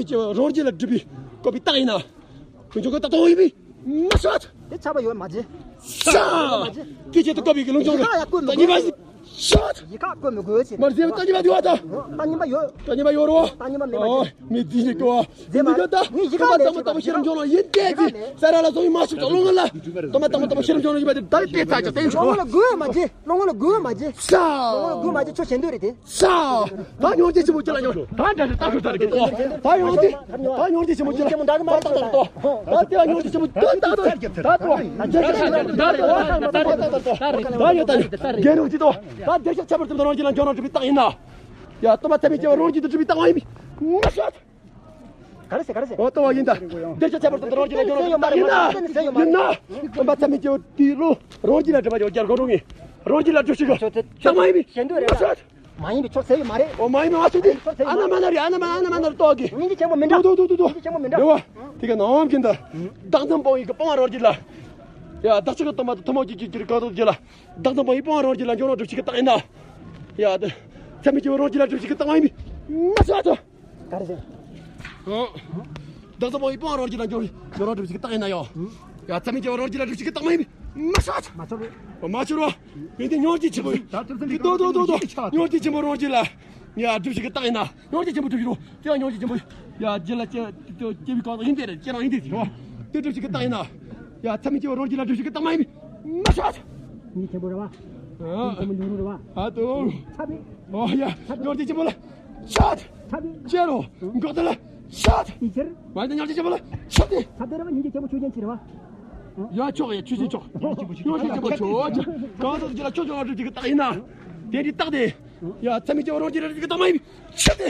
མེད་ཀྱི་རང་རྒྱལ་ལ་སྒྲུབ་པའི་བཀོད་པའི་རྟགས་ཡིན་ན། ཁོང་ཚོ་གི་ད་གཏོང་ཡིན་པས་མ་ཤོད། དེ་ཆགས་པ་ཡོད་མ་བྱེད། ཤ། དེ་ཆེད་དུ་བཀོད་པའི་གི་ལུང་ཆུང་ཡི་ག་ཡ་བཀོད་མི་ད་གཉིས་པ་དགོས། ཤོད། ཡི་ག་བཀོད་མི་དགོས་ཟེར། མར་ཟེར་བ་ད་གཉིས་པ་དགོས་བ་ད། ད་གཉིས་པ་ཡོད། ད་གཉིས་པ་ཡོད་རོ། ད་གཉིས་པ་མེད་མ་ཨོ་བྱེད། མི་དེ་ཡི་གོ་བ། ཟེར་མ་འདི་ག་ད་ངས་ཡི་ག་ཁོ་པ་ལས་དང་པོ་ཆེ་དང་པོ་ཤེས་རབ་འབྱུང་ལ་ཡིན་དེ་ཡི་ག་ཅི་ལས། ས་ར་ལ་སོང་ཡིན་མ་ཤོད་ཀྱང་བློ་ངན་ལ། དང་པོ་དང་པོ་དང་པོ་ཤེས་རབ་འབྱུང་ལ་ཡིན་པ་དེ་ད་ལྟའི་ཚ་ཅག་བསྟན་ཆོག་བློ་ངན་ལ་དགོས་མ་བྱེད། བློ་ངན་ལ་དགོས་མ་བྱེད། ཤ། བློ་ངན་ལ་དགོས་མ་བྱེད། ཁྱོད་ཞེ་འདོད་རེད་དེ། ས། ད་སྙོར་གྱི་ཆེན་པོ་ཅི་ལ་སྙོར། ད་འདྲ་ཞིག་ལྟ་ཤོར་ཚར་གི་ཏོ། ད་སྙོར་གྱི། ད་སྙོར་གྱི་ཆེན་པོ་ཅི་ལ། ད་ད་ད་ད་ད། ད་དེ་ལ་སྙོར་གྱི་ཆེན་པོ་ད་ད་ད་ད་ད་ད། ད་ད་ད་ད། རྒྱལ་རོགས་ཅི་ཏོ། ད་འདིར་ཤ་ཁྱད་པར་ཙམ་དུ་རང་གྱི་ལ་འཇོག་རང་གྲུབ་པའི་རྟགས་ཡིན་ན། ཡ་སྟོན་པ་ཚད་མེད་སྐྱེ་བོ་རང་གྱིས་དུ་གྲུབ་པའི་རྟགས་ཡིན་པས་མ་ཤོད། ག་རེ་ཟེར་ག་རེ་ཟེར། འོ་ལྟ་བ་ཡིན་ད། འདིར་ཤ་ཁྱད་པར་ཙམ་དུ་རང་གྱི་ལ་འཇོག་རང་གྲུབ་པའི་རྟགས་ཡིན་ན། ཡིན་ན། སྟོན་པ་ཚད་མེད་སྐྱེ་བོ་དེའི་བློ་རང་གྱིས་ལ་གྲུབ་པ་ཡོད་རྒྱལ་སྒོ་རུ་ངེས། རང་གྱིས་ལ་གྲུབ་ཞིག་གི་རྟགས་མ་ཡིན་པས་མ་ཤོད། མ་ཡིན་པའི་ཕྱོགས་ཟེར་ཡོད་མ་རེད། ཨོ་མ་ཡིན་པའི་མ་ཤོད་དེ། ཕྱོགས་ཟེར་ཡོད་མ་རེད། ཨ་ན་མ་ན་རེད། ཨ་ན་མ་ཨ་ན་མ་ན་རེད་ཏོག་གི། སྙིང་རྗེ་ཆེན་པོ་མི་འདྲ། ཏོ་ཏོ་ཏོ་ཏོ། སྙིང་རྗེ་ཆེན་པོ་མི་འདྲ། རེད་བ། དེ་ག་ནམ་མཁན་ད། བདག་འཛིན་སྤོང་བའི་གི་སྤོང་བ་རང་རྒྱུད་ལ། ཡ་བདག་ཅག་གི་སྟོན་པ་དང་ཐུན་མོང་བརྒྱད་ཅུའི་གི་གང་དུ་རྒྱུད་ལ། བདག་འཛིན་སྤོང་བའི་སྤོང་བ་རང་རྒྱུད་ལ་འཇོག་རང་གྲུབ་ཞིག་གི་རྟགས་ཡིན་ན། ཡ་ད། ཚད་མེད་སྐྱེ་བོ་རང་རྒྱུད་ལ་གྲུབ་ཞིག་གི་རྟགས་མ་ཡིན་པས་མ་ཤོད་ཏོ། ག་རེ་ཟེར། ཨོ། བདག་འཛིན་སྤོང་བའི་སྤོང་བ་རང་རྒྱུད་ལ་འཇོག་འཇོག་རང་གྲུབ་ཞིག་གི་རྟགས་ཡིན་ན་ཡང་། ཡ་ཚད་མེད་སྐྱེ་བོ་རང་རྒྱུད་ལ་གྲུབ་ཞིག་གི་རྟགས་མ་ཡིན་པས་མ་ཤོད་ཏོ། མ་ཤོད་རོ། མ་ཤོད་རོ། ཡིན་ཏེ་སྙོར་གྱི་ཆེན་པོ། ཏོ་ཏོ་ཏོ་ཏོ། སྙོར་གྱི་ཆེན་པོ་རང་རྒྱུད་ལ། ཡ་གྲུབ་ཞིག་གི་རྟགས་ཡིན་ན། སྙོར་གྱི་ཆེན་པོ་གྲུབ་ཞིག་རོ། དེ་ཡང་སྙོར་གྱི་ཆེན་པོ། ཡ་རྒྱུད་ལ་སྐྱེ་སྐྱེ་བའི་གང་ཡིན་ཏེ་རེད། ཁྱེད་རང་ཡིན་ཏེ་རེད་རོ། དེ་གྲུབ་ཞིག་གི་རྟགས་ཡིན་ན། ཡ་ཚད་མེད་སྐྱེ་བོ་རང་རྒྱུད་ལ་གྲུབ་ཞིག་གི་རྟགས་མ་ཡིན་པས་མ་ཤོད་ཏོ། ངའི་ཆེན་པོ་རེད་བ། ཨ། ངའི་ཆེན་པོ་ཉུང་རུ་རེད་བ། ཨ་ཏོ། ཚ་པི། ཨོ་ཡ། སྙོར་གྱི་ཆེན་པོ་ལ། ཤོད། ཚ་པི། ཅེ་རོ། འགོག་ཏུ་ལ། ཤོད། དེའི་ཕྱིར། མ་ཡིན་ན་སྙོར་གྱི་ཆེན་པོ་ལ། ཤོད་དེ། ཚ་པི་རེད་བ། སྙིང་རྗེ་ཆེན་པོ་ཆོས་ཅན་ཅི་རེད་བ། ཡ་ཆོག་ཡ་ཆོས་ཅན་ཆོག་སྙོར་གྱི་ཆེན་པོ་ཆོས་ཅན། གང་ཟག་ཅིག་ལ་ཆོས་ཅན་ལ་གྲུབ་ཅིག་གི་རྟགས་ཡིན་ན། དེ་འདྲའི་རྟགས་དེ། ཡ་ཚད་མེད་སྐྱེ་བོ་རང་རྒྱུད་ལ་གྲུབ་ཅིག་གི་རྟགས་མ་ཡིན་པས་ཤོད་དེ།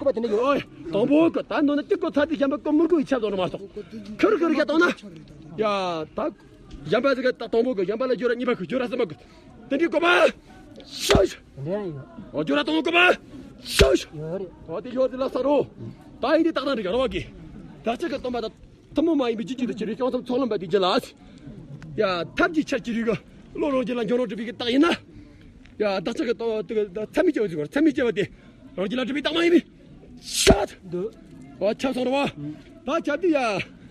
བཀོད་པ་དེ་འདྲ་ཡོད། ཨོ་དང་པོ་གི་ད་འདོན་ན་ཏིག་ཀོ་ཚ་དེ་གཞན་པ་ཀོ་མུར་ཀོ་ཡི་ཆབ་དང་ནི་མ་སོང་། ཁུར་ཁུར་རྒྱ་བཏང་ན། ཡ་ད། གཞན་པ་ཟིག་གི་ད་དང་པོ་གི་གཞན་པ་ལ་སྦྱོར་ར་གཉིས་པ་གི་སྦྱོར་ར་གསུམ་པ་གི། དེ་འདྲའི་བཀོད་པ། ཤོ་ཤོ། འདི་ཡང་ཡོད། ཨོ་སྦྱོར་ར་དང་པོ་བཀོད་པ། ཤོ་ཤོ། ཡོད་རེད། ཨོ་དེ་ཡོད་དེ་ལ་ས་རོ། ད་ཡིན་དེ་ཏག་ཏག་འགྲིག་ར་བ་གི། བདག་ཅག་གི་སྟོན་པ་དང་ཐུན་མོང་མ་ཡིན་པའི་རྒྱུ་རྒྱུ་དང་ཕྱི་རོལ་བྱང་སེམས་ཚོགས་ལམ་པ་དེ་རྒྱུད་ལ། ཡ་ཐབས་ཀྱི་ཆར་གྱི་རིགས་གི་བློ་རང་རྒྱུད་ལ་འཇོག་རོགས་སྒྲུབ་པའི་གི་རྟགས་ཡིན་ན། ཡ་བདག་ཅག་གི་སྟོན་པ་དེ་གི་མཚམས་མེད་སྐྱེ་བ་ཟིག་གོ་མཚམས་མེད་སྐྱེ་བ་དེ། རང་རྒྱུད་ལ་གྲུབ་པའི་རྟགས་མ་ཡིན་པས། ཤ་ད། འདུག་ཨོ་ཆབ་སོང་ར་བ། ད་ཆབ་དེ་ཡ།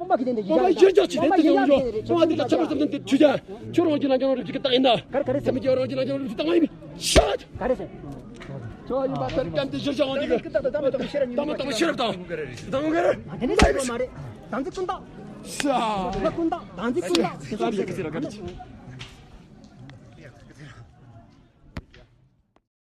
སྤོམ་པ་གི་དེ་འདི་ཡིན་ཡ། སྤོམ་པ་ཡིན་ཡ་དེ་རེད། སྤོམ་པ་འདི་ལ་ཆབ་པ་ཙམ་དེ་ཆུ་ཡ། ཁྱོད་རང་གི་ལ་རྒྱང་རིང་གི་ཏག་ཡིན་ད། ག་རེ་ག་རེ་ཟེར། སེམས་ཀྱི་རང་གི་ལ་རྒྱང་རིང་གི་ཏག་མ་ཡིན་པའི་ཤ། ག་རེ་ཟེར། ཁྱོད་ཡིན་པ་ལྟར་གམ་དེ་ཞིར་བྱ་བ་འདི་གི་ཏག་མ་ཏག་མ་ཤེས་རབ་དང་། དང་མ་ཤེས་རབ་དང་། དང་མ་ཤེས་རབ་དང་། དེ་ནས་ཟེར་བ་མ་རེད། དང་ཚིག་ཀུན་བཏགས། ཤ། ཀུན་བཏགས། དང་ཚིག་ཀུན་བཏགས། དེ་ཚོ་ཟེར་གི་ཟེར་ར་ག་རེ།